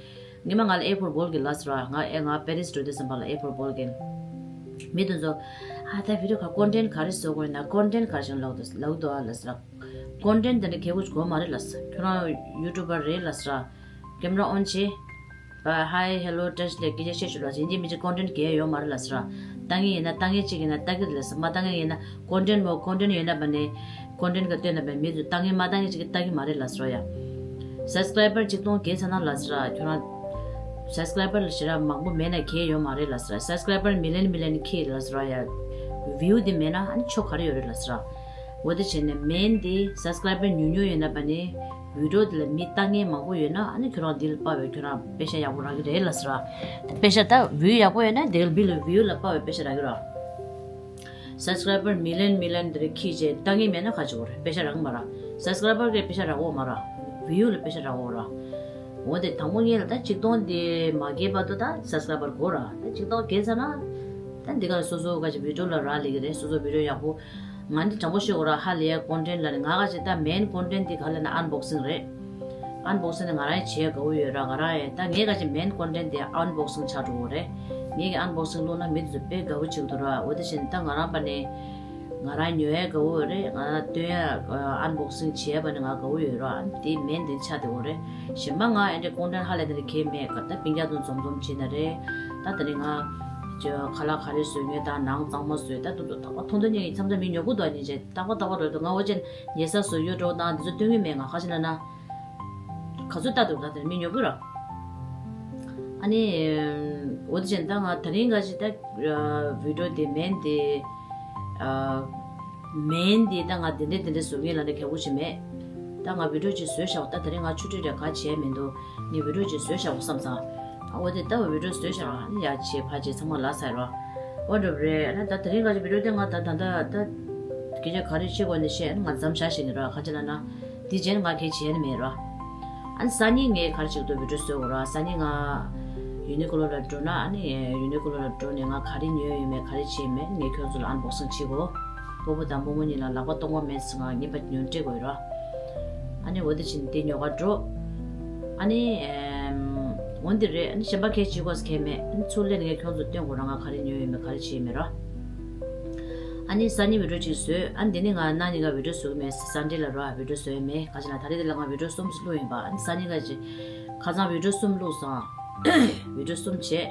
ཉི་མ་ང་ལ་ཨེ་ཕོར་བོལ་གྱིས་ལབ་སོང་ར། ང་ཨེ་ང་པེ་རིས་འགྲོ་དུས་ཙམ་པ་ལ་ཨེ་ཕོར་བོལ་གྱིས། མི་དེ་ཚོ་ཨ་ད་བི་ཌི་ཡོ་ག་ཀོན་ཊེན་ཊི་ག་རེ་བཟོ་དགོས་ཡིན་ན་ཀོན་ཊེན་ཊི་ག་རེ་བྱུང་ལབ་འདུག་ལབ་འདུག་ཨ་ལབ་སོང་ར། ཀོན་ཊེན་ཊི་དེ་འདྲ་གལ་པོ་ཅིག་དགོས་མ་རེད་ལབ་སོང་། ཁྱོད་རང་ཡུ་ཊུབ་པར་རེད་ལབ་སོང་ར། ཀེམ་ར་ཨོན་བྱས། ཧའི་ཧེ་ལོ་བཀྲ་ཤིས་བདེ་ལེགས་སྐད་ཆ་བཤད་ཤོག་ལབ་བྱས། ཡིན་གཅིག་མིན་གཅིག་ཀོན་ཊེན་ཊི་གལ་ཡོད་མ་རེད་ལབ་སོང་ར། ལྟ་མཁན་ཡིན་ན་ལྟ་མཁན་གཅིག་ཡིན་ན་ལྟ་གི་རེད་ལབ་སོང་། མ་ལྟ་མཁན་ཡིན་ན་ཀོན་ཊེན་ཊི་མོ་ཀོན་ཊེན་ཊི་ཡོད་ན་པ་ནས་ཀོན་ཊེན་ཊི་ག་བཏོན་ན་པ་མི་ཚོ་ལྟ་མཁན་མ་ལྟ་མཁན་གཅིག་གིས་ལྟ་གི་མ་རེད་ལབ་སོང་ར་ཡ། སབ་སི་ཀ་རའི་བར་གཅིག་སྟོང་བརྒལ་ཚར་ན་ལབ་ས་ར། ཁྱོད་རང་སབ་སི་ཀ་རའི་བར་ཞེ་དྲག་མང་པོ་མེད་ན་གལ་ཡོད་མ་རེད་ལབ་ས་ར། སབ་སི་ཀ་རའི་བར་མི་ལན་མི་ལན་ཁེ་ལབ་ས་ར། ཡ་བིའུ་དེ་མེད་ན་ཨ་ནི་ཆོ་ག་རེ་ཡོད་རེད་ལབ་ས་ར། འོ་དེ་བྱས་ནས་མེན་དེ་སབ་སི་ཀ་རའི་བར་ཉུང་ཉུང་ཡོད་ན་བ་ནི་བི་ཌི་ཡོ་དེ་ལ་མི་ལྟ་མཁན་མང་པོ་ཡོད་ན་ཨ་ནི་ཁྱོད་རང་འདི་ལ་དཔའ་བའི་ཁྱོད་རང་པེ་ཤ་ཡག་པོ་རག་གི་རེད་ལབ་ས་ར། པེ་ཤ་ད་བིའུ་ཡག་པོ་ཡོད་ན་དེ་ལ་བི་ལ་བིའུ་ལ་དཔའ་བའི་པེ་ཤ་རག་གི་ར། སབ་སི་ཀ་རའི་བར་མི་ལན་མི་ལན་དེ་རེ་ཁི་བྱས་ལྟ་ངེས་མེད་ན་ཁ་ཆེ་བོ་རེད། པེ་ཤ་རག་མ་ར། སབ་སི་ཀ་རའི་བར་གི་པེ་ཤ་རག་འོ་མ་ར། བིའུ་ལ་པེ་ཤ་རག་འོ་ར། འོ་དེ་དང་པོ་ངེས་ལ་ད་གཅིག་སྟོང་དེ་མ་བརྒལ་བར་དུ་ད་སབ་སི་ཀ་རའི་བར་གོ་ར། ད་གཅིག་སྟོང་བརྒལ་ཚར་ན། ད་འདི་ག་སོ་སོ་ག་ཅིག་བི་ཌི་ཡོ་ལ་རག་ལས་ཀྱི་རེད། སོ་སོ་བི་ཌི་ཡོ་ཡག་པོ། ང་འདི་དྲང་པོ་ཤོད་གོ་ར། ཧ་ལས་ཀོན་ཊེན་ཊི་ལ་ནི་ང་ག་ཅིག་ད་མེན་ཀོན་ཊེན་ཊི་འདི་ག་ལ་ན་ཨན་བོག་སིང་རེད། ཨན་བོག་སིང་ནི་ང་རང་བྱེད་དགའ་བོ་ཡོད་ར། ང་རང་ཡང་ད་ངས་ག་ཅིག་མེན་ཀོན་ཊེན་ཊི་དེ་ཨན་བོག་སིང་ཆགས་འགྲོ་གོ་རེད། ངས་ཀྱི་ཨན་བོག་སིང་བླུགས་ན་མི་དེ་ཚོ་དཔེ་དགའ་བོ་བྱེད་ཀྱི་འདུག་ར། འོ་དེ་བཞིན་ད་ང་རང་པ་ནི། ང་རང་ཉོ་ཡ་དགའ་བོ་ཡོད་རེད། ང་རང་སྟོན་ཡ་ཨན་བོག་སིང་བྱེད་ཡ་པ་ནི་ང་དགའ་བོ་ཡོད་ར། ཨ་ནི་དེ་མེན་དེ་ཆགས་བསྡད་ཡོད་རེད། གཞན་པ་ང་ཨེ་འདྲ་ཀོན་ཊེན་ཊི་ཧ་ལས་དེ་འདྲ་གལ་མེད་ག་ད་སྤུན་ཀྱག་ཚོ་འཛོམས་འཛོམས་བྱེད་ན་རེད། ད་དེ་ནི་ང་ཅོ་ཁ་ལག་ག་རེ་བཟོས་ཉོས་ད་ནང་གཙང་མ་བཟོས་ད་དུ་དུ་ད་པ་ཐོང་ཐོང་ཉོ་ཡི་མཚམས་མཚམས་མི་ཉོ་གི་འདུག་ཉེ་ཆེ་ཏག་པ་ཏག་པ་རོལ་འདུག་ང་འོ་ཅན་ཉེ་ས་བཟོ་ཡོད་འགྲོ་དང་འདི་ཚོ་སྟོན་གི་མེད། ང་ཁ་ཆེ་ན་ན་ག་ཚོད་ལྟ་འདུག་ད་དེ་མི་ཉོ་གི་ར། ཨ་ནི་འོ་དེ་ཅན་ད་ང་དེ་རིང་ག་ཅི་ད་བི་ཌི་ཡོ་དེ་མེན་དེ། མེན་དེ་ད་ང་དེ་འདྲས་དེ་འདྲས་བཟོ་མཁན་ལ་ནི་ཁག་པོ་ཞིག་མེད། ད་ང་བི་ཌི་ཡོ་ཅིག་བཟོས་བཞག་ད་དེ་རིང་ང་ཆུ་ཚོད་རེ་ག་བྱས་མི་འདུག་ངས་བི་ཌི་ཡོ་ཅིག་བཟོས་བཞག་བསམ་ཙང་། ཨ་འོ་དེ་ད་བི་ཌི་ཡོ་བཟོས་བཞག་ཨ་ནི་ཡ་བྱས་ཕ་བྱས་ཚང་མ་ལ་ཚར་རོ། འོ་འགྲོ་རེད། ཨ་ནི་ད་དེ་རིང་ག་ཅི་བི་ཌི་ཡོ་དེ་ང་ད་ད་ད་ད་སྐད་ཆ་ག་རེ་བཤད་དགོས་ནི་བཤད། ཨ་ནི་ང་མཚམས་བཞག་བཤད་ནི་རོ། ཁ་ཅི་ལ་ན། དེ་རྗེས་ང་གལ་བྱས་ནི་མེད་རོ། ཨ་ནི་སང་ཉིན་ངས་ག་རེ་བྱེད་ཀྱི་འདུག་བི་ཌི་ཡོ་བཟོ་དགོས་རོ། སང་ཉིན་ང་ཡུ་ནི་ཀོ་ལོ་ལ་འགྲོ་ན་ཨ་ནི་ཡུ་ནི་ཀོ་ལོ་ལ་འགྲོ་ནས་ང་ག་རེ་ཉོས་ཡོད་མེད་ག་རེ་བྱས་མེད་ངས་ཁྱོད་ཚོ་ལ་ཨན་བོག་སིང་བྱེད་དགོས། སྤོ་བོ་དང་སྤོ་མོ་གཉིས་ལ་ལག་པ་སྟོང་པ་མེད་ཟེར་ང་ངེས་པ་ཉོ་སྤྲད་དགོས་རོ། ཨ་ནི་འོ་དེ་བྱས་ནས་དེ་ཉོ་གར་འགྲོ། ཨ་ནི་འོན་ཏེ་རེད། ཨ་ནི་གཞན་པ་གལ་བྱེད་དགོས་ཟེར་གལ་མེད། ཨ་ནི་ཚུར་སླེབས་ནས་ངས་ཁྱོད་ཚོ་སྟོན་དགོས་རོ། ང་ག་རེ་ཉོས་ཡོད་མེད་ག་རེ་བྱས་མེད་རོ། ཨ་ནི་སང་ཉིན་བི་ཌི་ཡོ་ཅིག་བཟོས། ཨ་ནི་དེ་ནི་ང་གནངས་ཉིན་ཀ་བི་ཌི་ཡོ་བཟོ་གི་མེད། སན་ཌེ་ལ་རོ་ཨ་བི་ཌི་ཡོ་བཟོ་ཡ་མེད། ག་ཅི་ལ་ད་རེས་དེ་ལ་ང་བི་ཌི་ཡོ་གསུམ་བླུགས་ཡིན་པ། ཨ་ནི་སང་ཉིན་ཀ་ཅི་ཁ་སང་བི་ཌི་ཡོ་གསུམ་བླུགས་སོང་། བི་ཌི་ཡོ་གསུམ་བྱས།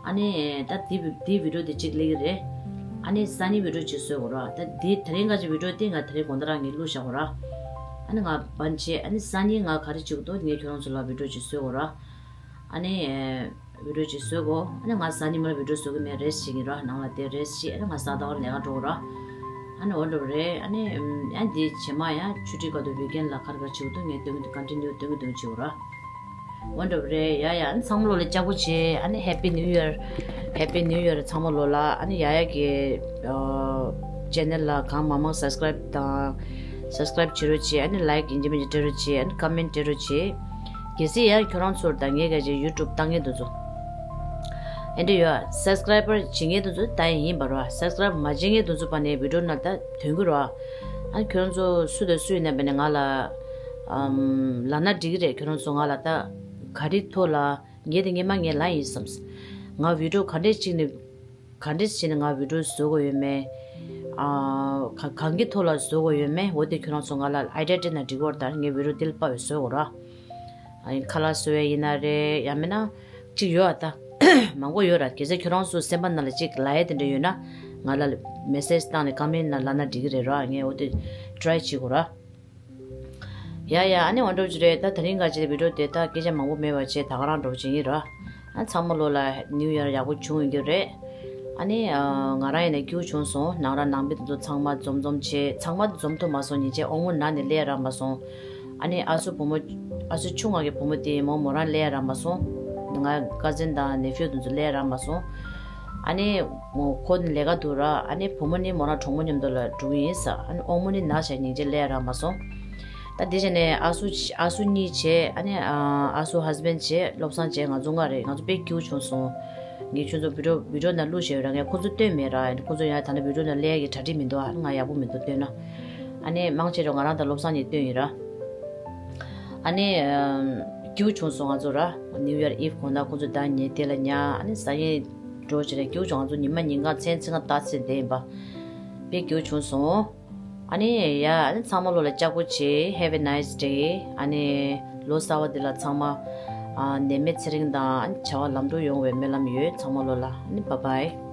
ཨ་ནི་ད་དེ་བི་དེ་བི་ཌི་ཡོ་དེ་གཅིག་སླེབས་ཀྱི་རེད། ཨ་ནི་སང་ཉིན་བི་ཌི་ཡོ་གཅིག་བཟོས་དགོས་རོ། ད་དེ་དེ་རིང་ཀ་ཅི་བི་ཌི་ཡོ་དེ་ང་དེ་རིང་དགོང་དག་རང་གིས་བླུགས་བཞག་གོ་རོ། ཨ་ནི་ང་བན་བྱས་ཨ་ནི་སང་ཉིན་ང་ག་རེ་བྱེད་ཀྱི་འདུག་ངས་ཁྱོད་རང་ཚོ་ལ་བི་ཌི་ཡོ་གཅིག་བཟོས་དགོས་རོ། ཨ་ནི། བི་ཌི་ཡོ་ཅིག་བཟོས་གོ་ཨ་ནི་ང་སང་ཉིན་མར་བི་ཌི་ཡོ་བཟོ་གི་མེད། རེས་བྱེད་ཀྱི་ར། ནང་ལ་དེ་རེས་བྱེད། ཨ་ནི་ང་ས་དང་ལས་ཀ་འགྲོ་གོ་ར། ཨ་ནི་འོ་འགྲོ་རེད། ཨ་ནི་ཨ་འདི་བྱེ་མ་ཡང་ཆུ་ཊི་ག་དུ་བི་ཀེན་ལ་ཁར་ཁར་བྱེད་དུ་ངས་སྟོན་གི་འདུག་ཀོན་ཊི་ནིའུ་སྟོན་གི་འདུག་བྱེད་གོ་ར། འོ་འགྲོ་རེད། ཡ་ཡ་ཨ་ནི་ཚང་མ་ལོ་ལ་ལྕགས་པོ་བྱེད། ཨ་ནི་Happy New Year། Happy New Year ཚང་མ་ལོ་ལ། ཨ་ནི་ཡ་ཡ་གི་ཅེ་ནལ་ལ་གང་མང་མང་སབ་སི་ཀ་རའིབ་དང་སབ་སི་ཀ་རའིབ་བྱེད་རོགས་བྱེད། ཨ་ནི་ལའིཀ་ཡིན་གཅིག་མིན་གཅིག་སྤྲད་རོགས་བྱེད། ཨ་ནི་ཀོ་མེན་ཊི་སྤྲད་རོགས་བྱེད། གལ་སྲིད་ཡང་ཁྱོད་རང་ཚོར་ད་ངས་ག་ཅིག་ཡུ་ཊུབ་ལྟ་མཁན་དེ་ཚོ། ཨེ་འདྲ་ཡོད། སབ་སི་ཀ་རའི་བར་བྱེད་མཁན་དེ་ཚོ་ད་ཡིན་པ་རོ། སབ་སི་ཀ་རའི་བར་མ་བྱེད་མཁན་དེ་ཚོ་པ་ནས་བི་ཌི་ཡོ་ནང་ད་ཐོན་གི་རོ། ཨ་ཁྱོད་རང་ཚོ་སུ་དང་སུ་ཡིན་ན་པ་ནས་ང་ལ་ཨམ་ལབ་ན་འགྲིག་གི་རེད། ཁྱོད་རང་ཚོ་ང་ལ་ད་ག་རེ་ཐོག་ལ་ངས་དེ་ངས་མ་ངས་ལབ་ཡིན་བསམ། ང་བི་ཌི་ཡོ་ག་འདྲས་ཅིག་ནས་ག་འདྲས་བྱས་ནས་ང་བི་ཌི་ཡོ་བཟོ་དགོས་ཡོད་མེད། ཨ་ག་གང་གི་ཐོག་ལ་བཟོ་དགོས་ཡོད་མེད། འོ་དེ་ཁྱོད་རང་ཚོ་ང་ལ་ཨའི་ཌི་ཡ་སྤྲད་ན་འགྲིག་གི་རེད། ད་ངས་བི་ཌི་ཡོ་དེ་ལ་དཔའ་བའི་བཟོ་དགོས་ར། ཨ་ཡིན་ཁ་ལག་བཟོ་ཡ་ཡིན་ན་རེད། ཡང་མིན་ན་གཅིག་ཡོད་ཨ་ད། མང་པོ་ཡོད་ར། གལ་སྲིད་ཁྱོད་རང་ཚོ་སེམས་པ་ནང་ལ་གཅིག་ལབ་ཡ་དེ་འདྲ་ཡོད་ན་ང་ལ་མེ་སེ་ཇི་བཏང་ནས་ཀོ་མེན་ཊི་ནང་ལབ་ན་འགྲིག་གི་རེད་ར། ངས་འོ་དེ་ཊི་རའི་བྱེད་དགོས་ར། ཡ་ཡ་ཨ་ནི་འོ་འདྲ་བོ་ཅིག་རེད། ད་དེ་རིང་ག་ཅིག་བི་ཌི་ཡོ་དེ་ད་སྐད་ཆ་མང་པོ་མེད་པ་བྱས་ད་ག་རང་འགྲོ་བྱེད་ཡིན་ར། ཨ་ཚང་མ་ལོ་ལ་ནིའུ་ཡར་ཡག་པོ་བྱུང་ཡོད་ཀྱི་རེད། ཨ་ནི་ང་རང་ཡིན་ན་སྐྱིད་པོ་བྱུང་སོང་། ནང་ར་ནང་མི་དེ་ཚོ་ཚང་མ་འཛོམས་འཛོམས་བྱས། ཚང་མ་འཛོམས་ཐུབ་མ་སོང་། ཉིན་བྱས་དབང་མོ་ན་ནས་སླེབས་རག་མ་སོང་། ཨ་ནི་ཨ་སུ་བུ་མོ་ཨ་སུ་ཆུང་བ་གི་བུ་མོ་དེ་མོ་མོ་རང་སླེབས་རག་མ་སོང་། ང་ཀ་ཛིན་དང་ནེ་ཕིའུ་དེ་ཚོ་སླེབས་རག་མ་སོང་། ཨ་ནི་ཁོ་ནི་ལས་ཀ་འདུག་ར། ཨ་ནི་བུ་མོ་ནི་མོ་རང་གྲོགས་མོ་མཉམ་དུ་ལ་འགྲོ་གི་ཡིན་ས། ཨ་ནི་དབང་མོ་ནི་ན་ཞག་ཉིན་བྱས་སླེབས་རག་མ་སོང་། ད་དེ་བྱས་ནས་ཨ་སུ་ཨ་སུ་གཉིས་བྱས། ཨ་ནི་ཨ་སུ་ཧས་བྷེན་ཌི་བྱས། བློ་བཟང་བྱས། ང་ཚོ་ལྔ་རེད། ང་ཚོ་དཔེ་སྐྱིད་པོ་བྱུང་སོང་། ངས་ཁྱོད་ཚོ་བི་ཌི་ཡོ་བི་ཌི་ཡོ་ནང་བླུགས་བཞག་ཡོད་ར། ངས་ཁོ་ཚོ་སྟོན་མེད་ར། ཁོ་ཚོ་ཡང་ད་ནི་བི་ཌི་ཡོ་ནང་སླེབས་ཡ་གི་གྲ་སྒྲིག་མི་འདུག་ཨ་ནི་ང་ཡག་པོ་མི་འདུག་སྟོན་ན། ཨ་ནི་མང་ཆེ་རུ་ང་རང་དང་བློ་བཟང་གཉིས་སྟོན་ཡིན་ར། ཨ་ནི་སྐྱིད་པོ་བྱུང་སོང་ང་ཚོ་ར། ནིའུ་ཡར་ཨིབ་དགོང་དག་ཁོ་ཚོ་ད་ཉལ་དེ་ལ་ཉལ། ཨ་ནི་ཟ་ཡས་འགྲོ་བྱས་ར་སྐྱིད་པོ་བྱུང་། ང་ཚོ་ཉི་མ་ཉིན་གང་མཚན་ཚིག་གང་ལྟ་ཚེ་བསྡད་ཡིན་པ། དཔེ་སྐྱིད་པོ་བྱུང་སོང་། ཨ་ནི་ཡ་ཨ་ནི་ཚང་མ་ལོ་ལ་ལྕགས་པོ་བྱེད། Have a nice day། ཨ་ནི་ལོ་གསར་བ་འདི་ལ་ཚང་མ་ཨ་ནད་མེད་ཚེ་རིང་དང་ཨ་ནི་བྱ་བ་ལམ་འགྲོ་ཡོང་བའི་སྨོན་ལམ་ཡོད། ཚང་མ་ལོ་ལ་ཨ་ནི་bye bye།